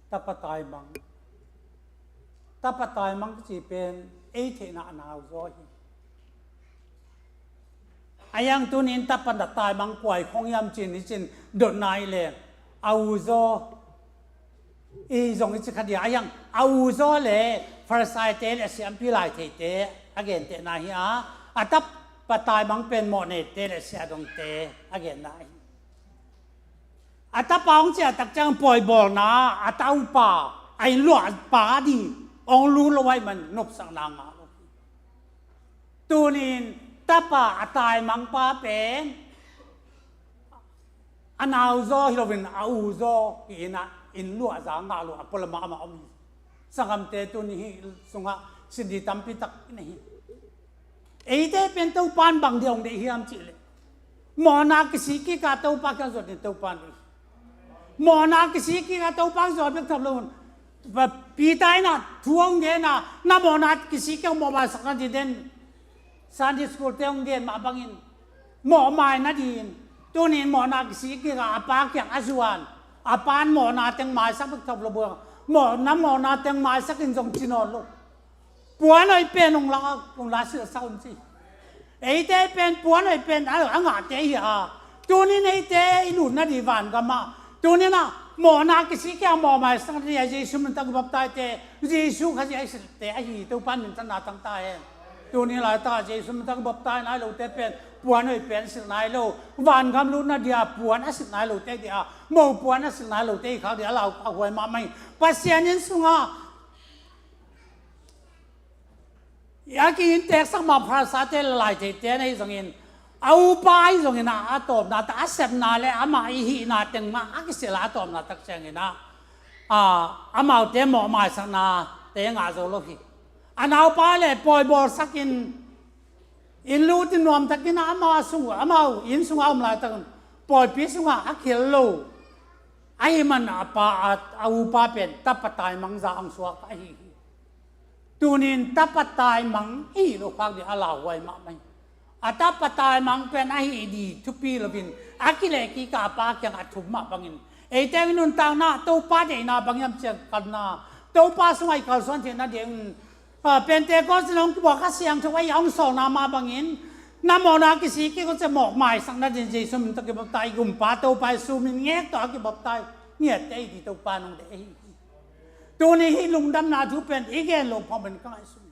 Tapa taimang. Tapa taimang kici pen ei theihna a nau zaw hi. A iang tunin tapa na taimang kua hi khong hiam ci-in, hi ci-in dotna hi leh, a u zaw. I zong i ci kha dia, a iang a u zaw le Pharisaite le a siampi lai theite a gentehna hi a, a tap, Tapa taimang pen mawhnate le siahdongte a genna ahi. A tapa hong ciah tak ciang pawibawlna a tapa, a inn luahpa a ding hong lut lo ahih man nopsakna ngah lo. Tunin tapa a taimangpa pen a nauzaw hi loin a uzaw hi-in ah inn luahza ngah lo a pualamah amah om hi. Sanggamte, tuni hih sungah sinli tampi tak i nei hi. Eite pen Topan bang dia hong deih hiam cihleh, mawhna kisik kik a Topa kiang zuat in Topan deih. Mawhna kisik kik a Topa kiang zuat bek tham lo un. Peter in ah thu hong gen a, na mawhna kisik kik a mawhmaisak nading den. Sunday school te hong gen mah bangin mawhmai nading. Tunin mawhna kisik kik a a pa kiang a zuan. A pan mawhna teng maisak bek tham lo bua. Mawhna, mawhna teng maisak in zong ci nawn lo. Puan hoih pen hong la, hong la silhsak un ci. Eite pen puan hoih pen a, a ngahte hi a. Tunin eite i lut nading vangamah, tunin ah mawhna kisik kik a mawhmaisak nading a Jesu min tawh i baptise-te, Jesu Khazih a i silhte ahi hi. Topa minthanna tang ta hen. Tunin laitak a Jesu min tawh i baptise nai lote pen puan hoih pen silh nai lo. Vangam lut nading a puan a silh nai lote hi a, mopuan a silh nai lote hi khak ding a lauhuai mahmah hi. Pasian inn sungah a ki-innteeksak mah Pharisee-te le Laitheite na hi zongin, a upa ahi zongin ah a tawpna tak a sepna le amah i hihna teng mah a kisilh a, a tawpna tak ciangin ah, a, amaute mawhmaisaknate ngah zo lo hi. A naupa le pawibawlsakin inn lutin nuamtakin ah amau sung, amau inn sungah om laitakin pawipi sungah a khel lo ahih man a pa, a, a upa pen tapa taimang zah hong suak ahi hi. Tunin tapa taimang i hih loh khak ding a lauhuai mahmah hi. A tapa taimang pen a hih ding thupi loin a kilehkik a pa kiang a thum mah bangin, eite i nuntakna Topa deihna bang hiam cih kalna, Topa sungah i kalsuan theih nading, a, Pentecost in hong kibuak Kha Siangtho a i hong sawlna mah bangin, na mawhna kisik kik uh ciang mawhmaisak nading Jesu min tawh kibaptise i Gumpa Topa Jesu min ngek tawh a kibaptise ngiatte i ding Topa nong deih ahi hi. Tuni hih lungdamna thu pen i gen loh phamawh in ka ngaihsun.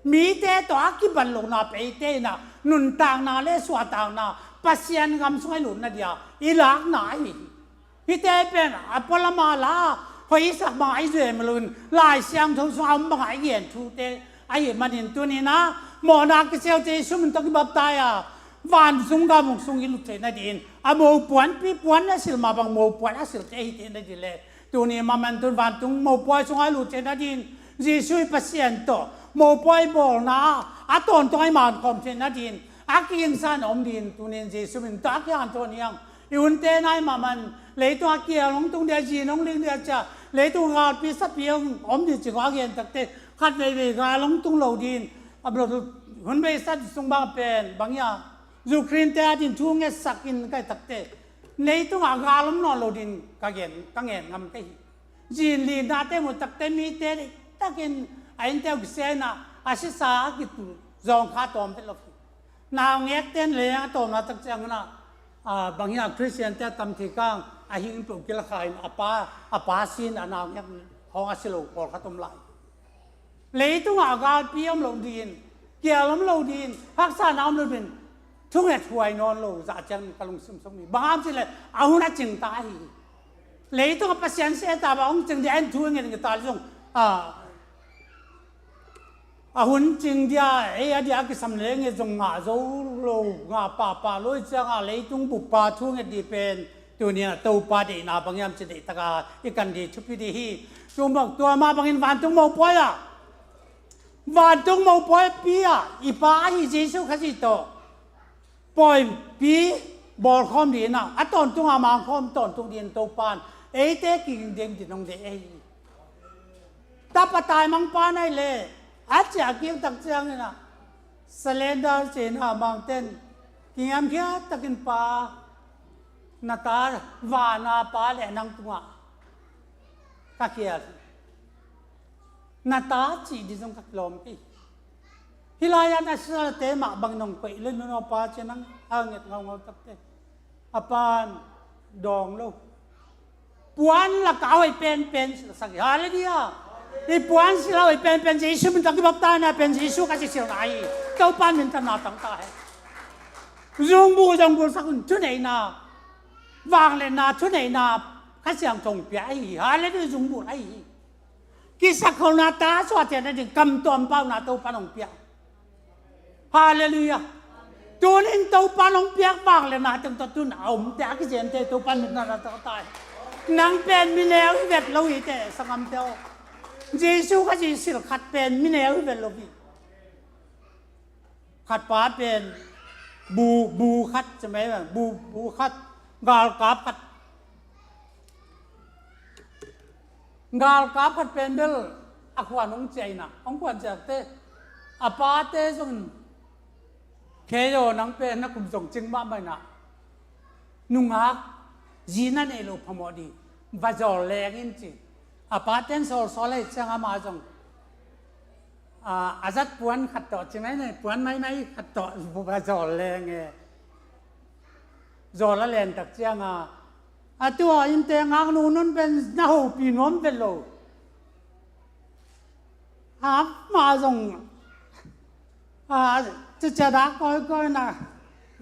Mite tawh a kibat lohna pen eite in ah nuntakna le suahtakna, Pasian gam sungah i lut nading a i lakna ahi hi. Hihte pen a pualamah la hoihsak bang a i zuih mah loin Lai Siangtho sungah a om bangah i gen thute ahih manin tunin ah mawhna kisik a Jesu min tawh kibaptise a, vantung gam sung i lut theih nadingin a mopuanpi, puan a silh mah bang mopuan a silhte hi theih nading le, tuni mah manin tun vantung mopuai sungah i lut theih nadingin, Jesu i Pasian tawh mopuai bawlna a tawntung a i mankhawm theih nadingin a kigingsa in om dingin tunin Jesu min tawh a kihanthawn hi hang. I hunte nai mah manin leitung a kial hong tung ding a, zin hong ling ding a, ci a, leitung galpi sapi hong om ding cih a gen takte, khat veivei gal hong tung lo dingin, a hun beisa sung bang pen bang hiam, Ukraine te a dingin thu ngetsak in ka hih takte, leitungah gal om nawn lo dingin ka gen, ka ngen ngam ka hi. Zin linnate muh takte mite deihtakin a innte uh kisia in ah a sisa a kitu zawngkha tawm vet lo hi. Naungekte in leng a tawpna tak ciangin ah, a, bang hiam, Khristiante a tam thei kang a hing in peuh kila kha in a pa, a pa si in a naungek hawng a si lo pawlkhat om lai. Leitungah galpi om lo dingin, kial om lo dingin, haksatna om lo dingin thunget huai nawn lo zah ciangin ka lungsim sung hi. Bang hang hiam cih leh a hun a cing ta ahi hi. Leitungah Pasian sehta bang hong cing ding a, en thu ngen ngen ta le zong, a, a hun cing dia, ei a dia a kisam leng e zong ngah zo lo, ngah pahpah lo i ciangah leitung buppa thunget ding pen tuni in a Topa deihna bang hiam cih deihtaka i kan ding thupi ding hi. Tua mah, tua mah bangin vantung mopuai ah, vantung mopuaipi ah i Pa ahi Jesu Khazih tawh pawipi bawlkhawm ding in ah, a tawntung a mangkhawm tawntung dingin Topa in eite kiging ding ding hong deih ahi hi. Tapa taimangpa na hih leh a ciah kik tak ciangin ah, surrender ci-in ah, amau ten kingiamkhiat takin, Pa, na ta, vana Pa le nang tungah ka khial hi. Na ta cih ding zong ka kilawm kei hi. Hih lai-ah na sisate mah bangin hong koih le, nunawpa ci-in hong nget ngaungau takte, a pan dawng lo. Puan lakah a hoih penpen silhsak hi. Halleluiah. I puan silh a hoih penpen Jesu min tawh kibaptise na pen Jesu ka ci silhna hi. Topa in minthanna tang ta hen. Zungbul zong bulsak un, thuneihna, vangliatna, thuneihna Kha Siangtho hong pia ahi hi. Halleluiah, zungbul ahi hi. Kisakholna, ta suahciatna ding kamtuam pauna Topa'n hong pia. Halleluiah. Tunin Topa'n hong piak vangliatna teng tawh tun a omte a kizente Topa'n mitna na tawh tai. Nang pen mineu hi vet lo hi teh, sanggamte aw. Jesu Khazih silh khat pen mineu hi vet lo hi. Khat pa pen bu, bu khat, ci mai, bu, bu khat, galkap khat. Galkap khat pen bel a khuan hong ciah inah, hong khuan ciahte, a pate zong, "Kei aw, nang pen na kum zong cing mahmah inah, nungak zi na neih loh phamawh ding, va zawl leng in," ci. A pate'n sawlsawl ahih ciang amah zong, a, a zat puan khat tawh, ci mai ni, puan maimai khat tawh va zawl leng e. Zawl a len tak ciang a, "A tua innte ngaknu nun pen na hopih nuam vet lo. Amah zong, a, cicia dak kawikawi na,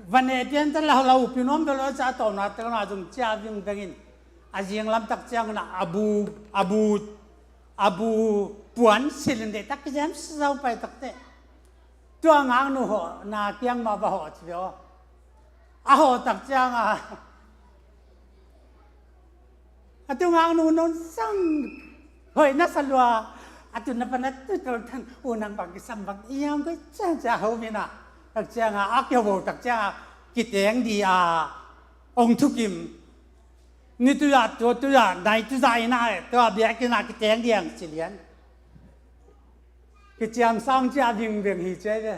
va neh pian ta la, la hopih nuam vet lo," ci a, a tawpna teng ah zong ci a vingveng in, a zinglam tak ciang inah a bu, a bu, a bu puan silh in deih tak, kizem sau pai tak teh. Tua ngaknu hawhna kiang mah va hawh ci ve aw. A hawh tak ciang a, "A tu ngaknu nun sang hoih na sa lua, a tu na pan a tu tol tan, u nang bang kisam bang iang koi ciang," ci a ho min a. Tak ciang a, a kiho tak ciang a, kiteng ding a hong thukim. "Ni tu-ah, tua tu-ah, nai tu-ah inah, tua biakinn ah kiteng ding," ci lian. Kiciam sang ci a vingveng hi ci ve.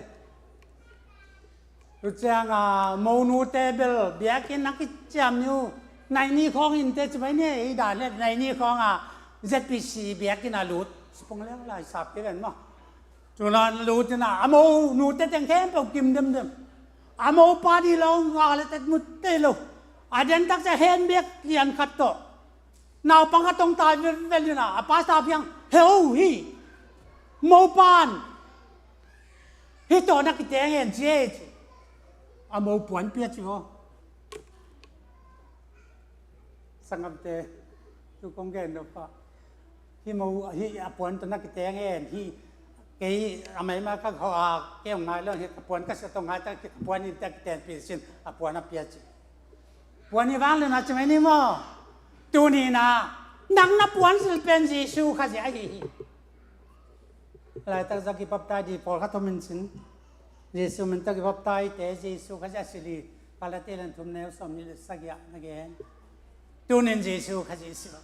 Tu ciang a, monute bel biakinn a kiciam ni uh, nai ni khawng in teh, ci mai ni, ei dan leh nai ni khawng a Z P C biakinn a lut. Sipong leng lai sap kei ven maw. Tun a lut inah, a monute teng khempeuh kim demdem. A mopa ding lo, nga le tet mut tei lo. A den tak ciang hen bek lian khat tawh, naupang khat tawh tai velvel inah, a pa sa phiang, "He o hi. Mopa'n hih tawh na kiteng hen," ci e, ci. A mo puan pia ci aw. Sanggamte, tu kong gen nop ah, "Hih mo, hih a puan tawh na kiteng hen, hih kei a maimai ka hawh a, kei hong ngai lo, hih ka puan ka sia tawh ngai ta, ka puan in teh kiteng pih sin," a puan a pia ci. Puan hi vang lo na ci mai ni maw. Tuni inah, nang na puan silh pen Jesu Khazih ahi hi. Laitak zah kibaptai ding pawlkhat om in cin. Jesu min tawh kibaptaite, Jesu Khazih a silh hi. Galati lian thum neu sawmnih le sagih ah na gen. Tunin Jesu Khazih silh.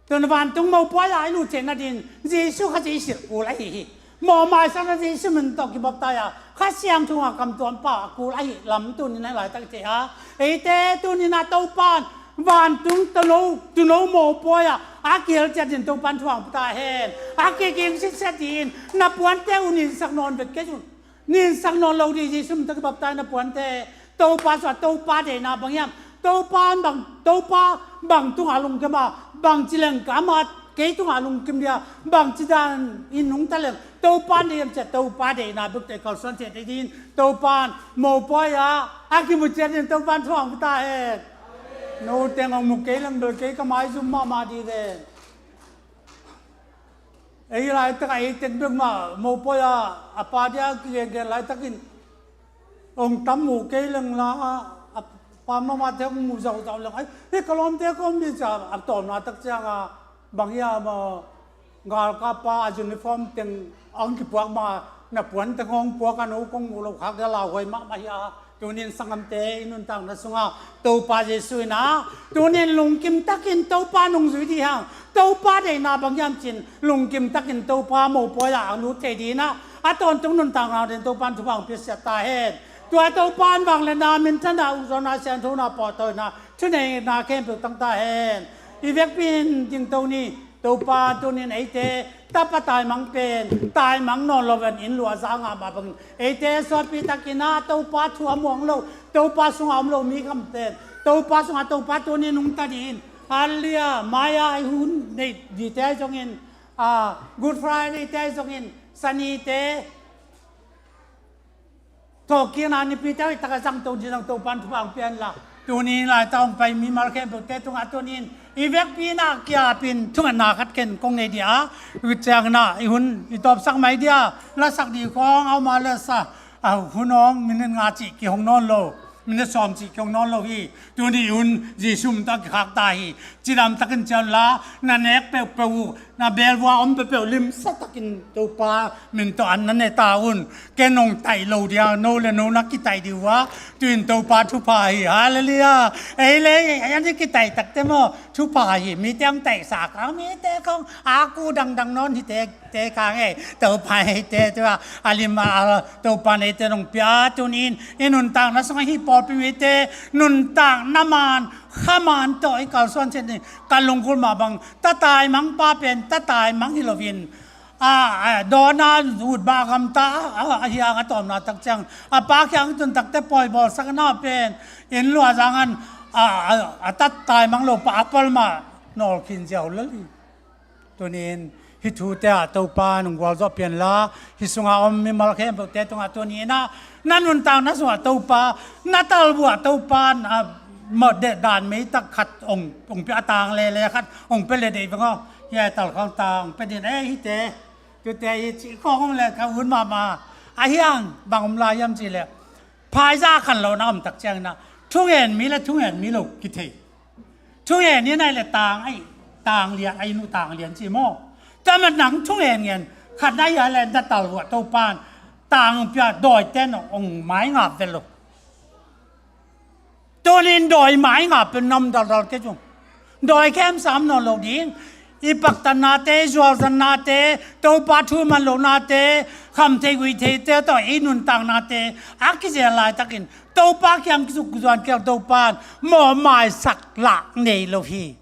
Tun vantung mopawi ah i lut theihna ding Jesu Khazih silh kul ahi hi. Mawhmaisakna Jesu min tawh kibaptai a, Kha Siangtho a kamtuam pau a kul ahih lam tunin a laitak i thei a. Eite tunin a Topa'n vantung tuuno, tuuno mopawi ah a kihel ciat ding Topa'n thu hong pia ta hen. A kiging sitset ding, na puante uh ninsak nawn vet kei un. Ninsak nawn lo ding, Jesu min tawh kibaptai na puante. Topa sungah Topa deihna bang hiam? Topa bang, Topa bang tungah lungkim a, bangci leng ka amah kei tungah lungkim dia, bangci dan in nungta leng Topa deih hiam cih leh Topa deihna bek tawh i kalsuan ciat ding, Topa mopawi ah a kimu ciat ding Topa'n thu hong pia ta hen. No teng hong mu kei leng bel kei ka maizum mahmah ding ven. Ei laitak a, ei tek bek mah mopawi a, a pa dia kigengen laitakin hong tam mu kei leng la, a pa mahmahte hong mu zauhzauh leng, "Ai, hih ka lawmte kawm bia," ci a, a tawpna tak ciang a, bang hiam a, galkap pa a uniform teng hong kipuak ma, na puan teng hong puak a, no kong mu lo khak dia lauhuai mahmah hi a. Tunin sanggamte, i nuntakna sungah Topa Jesu in a, tunin lungkim takin Topa nungzui ding hang, Topa deihna bang hiam cih lungkim takin Topa mopawi ah a lut thei ding a, a tawntung nuntakna ding Topa in thupha hong piakhia ta hen. Tua Topa in vangliatna, minthanna, ukzawhna, sianthona, pahtawina, thuneihna khempeuh tang ta hen. I vekpi in dingto ni. Topa tunin eite tapa taimang pen, taimang nawn lo in inn luah za ngah mah bangin, eite suahpi takin a Topa thu a muang lo, Topa sungah om lo mi khamte, Topa sungah Topa tunin nungta dingin, halleluiah, mai-a hun nei dingte ahi zongin, a, Good Friday te ahi zongin, Sani te, thawhkikna nipi teh hoih takin zangto ding zong Topa'n thupha hong pia inla, tuni-in laitak hong pai mimal khempeuhte tungah tuni-in i vekpi-in ah kiapin thungetna khat ken kong nei ding a, i ciangin ah i hun i tawpsak mai ding a, lasak ding khawng a om a, lasa a hun hong minute nga cih kihong nawn lo, minute sawm cih kihong nawn lo hi. Tuni hun Jesuh min tawh a kikhak ta hi. Cidam takin ciah unla, na nek peuhpeuh uh, na beelvua om peuhpeuh limsa takin Topa min tawh an na ne ta un. Ken hong taih lo ding a, no le no na kitaih ding uh a, tu-in Topa thupha hi. Halleluiah. Ei le ei an i kitaih takte maw, thupha hi. Mite hong taihsa kha, mite khawng a ku dangdang nawn hi te, te kha ngei, Topa eite, tua a lim a, a, Topa eite hong pia. Tuni-in i nuntakna sungah hih pawlpi mite nuntakna man, kha man tawh i kalsuan ciat ni. Ka lunggulh mah bang, tataimang pa pen tataimang hi loin, a, a, dawn a ut bang a gamta a, a, a hiang a tawpna tak ciang a pa kiang tun takte pawi bawlsak na pen, inn luah zangin a, a, a tataimang lo pa a pal mah nawlkhin ziau lel hi. Tuni-in hih thute ah Topa nong gualzawh pia inla, hih sunga om mimal khempeuhte tungah tuni-in ah na nuntakna sungah Topa, na talbuah Topa, na mawh deh dan meitak khat hong, hong pia, a tang lele khat hong pia le deih veng aw. Hih a talkhawng tang hong pia ding, eh, hihte, tute hi cih khawng hong le ka ut mahmah. A hiang bang om lai hiam cih leh, phaizah khan lo na om tak ciangin ah thungen mi le thungen mi lo kithei. Thungen in ai le tang ai, tang lian ai, nu tang lian ci maw. Tua mah nang thungen ngen khat na hia le na talbuah Topa'n tang pia, dawite in hong maingap vet lo. Tuni-in dawi maingap pen nam daldal kei cung. Dawi khemsa om nawn lo ding. I paktatnate, i zualzatnate, Topa thu man lohnate, kham thei guih theite tawh i nuntaknate a kizel laitakin Topa kiang kisuk zuan kei leh Topa'n mawhmaisak lah nei lo hi.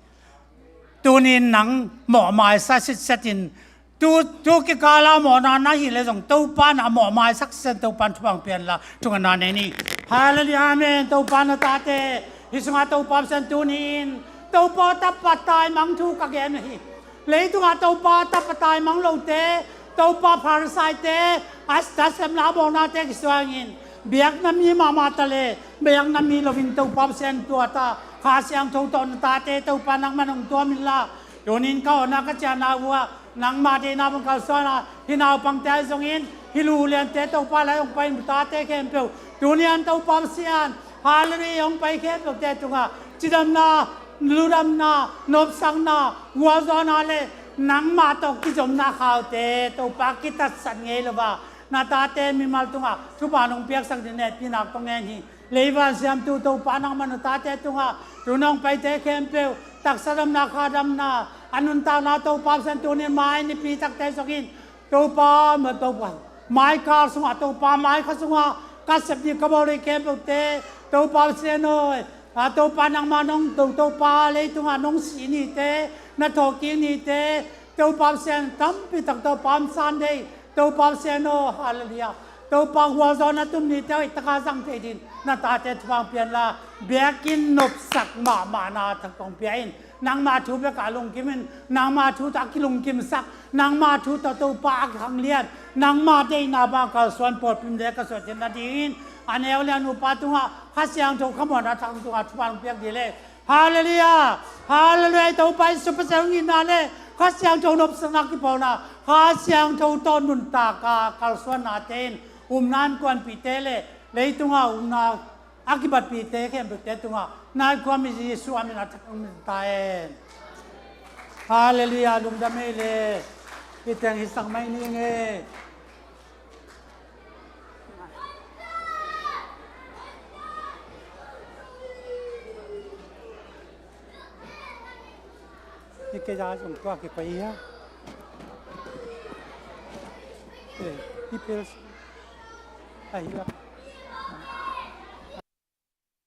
Tuni-in nang mawhmaisa sitset in, tu, tu kikal a mawhna na hih leh zong Topa'n a mawhmaisak sitset in Topa'n thupha hong pia inla, thungetna nei ni. Halleluiah, amen. Topa na tate, hih sungah Topa Pasian tuni-in Topa tapa taimang thu ka gen uh hi. Leitungah Topa tapa taimang lote, Topa Pharisaite, a, a sepna a mawhnate kisuangin, biakna mi mahmah ta le, biakna mi loin Topa Pasian tuat a, Kha Siangtho tawh na tate Topa nangman hong tuam inla, tuni-in ka awhna ka ciahna uh ah nangma deihna bang kalsuan a, hih naupangte ahi zongin, hih lu liante Topa lai hong pai in tate khempeuh, tuni-in Topa Pasian, halleluiah, hong pai khempeuhte tungah cidamna, ludamna, nopsakna, gualzawhna le nangmah tawh kizopna khaute Topa kitatsat ngei lo a, na tate mimal tungah thupha nong piaksak ding hehpihna kong ngen hi. Leivan siamtu Topa nangman na tate tungah tu nong paite khempeuh taksa damna, kha damna, a nuntakna Topa Pasian tuni-in mai nipi takte zongin Topa, ma Topa, mai kal sungah Topa, mai kha sungah ka sep ding ka bawl ding khempeuhte Topa Pasian aw, a Topa nangma nong to, Topa leitungah nong sih nite, na thawhkik nite, Topa Pasian tampi tak Topa om san dei, Topa Pasian aw, halleluiah. Topa gualzawhna tum nite hoih takin zang thei ding na tate thupha hong pia inla, biakinn nopsak mahmahna thak hong pia in. Nangma thu bekah lungkim in, nangma thu tawh a kilungkimsak, nangma thu tawh Topa a kikhanglian, nangma deihna bang kalsuan pawlpi mite ka suahcin nadingin, a neu le a nupa tungah Kha Siangtho khamuanna thak tungah thupha hong piak ding le. Halleluiah! Halleluiah! Topa Jesu Pasian hong itna le Kha Siangtho nopsakna kipawlna, Kha Siangtho tawh nuntak a kalsuannate in upna innkuanpihte le leitungah upna a kibatpihte khempeuhte tungah na innkuan mi Jesuh a min a thak hong min ta hen. Halleluiah, lungdam ei le. Hih teng hisak mai ning ei. Hih kei zong tua kipai hia. Eh, hih pel. Ahi la.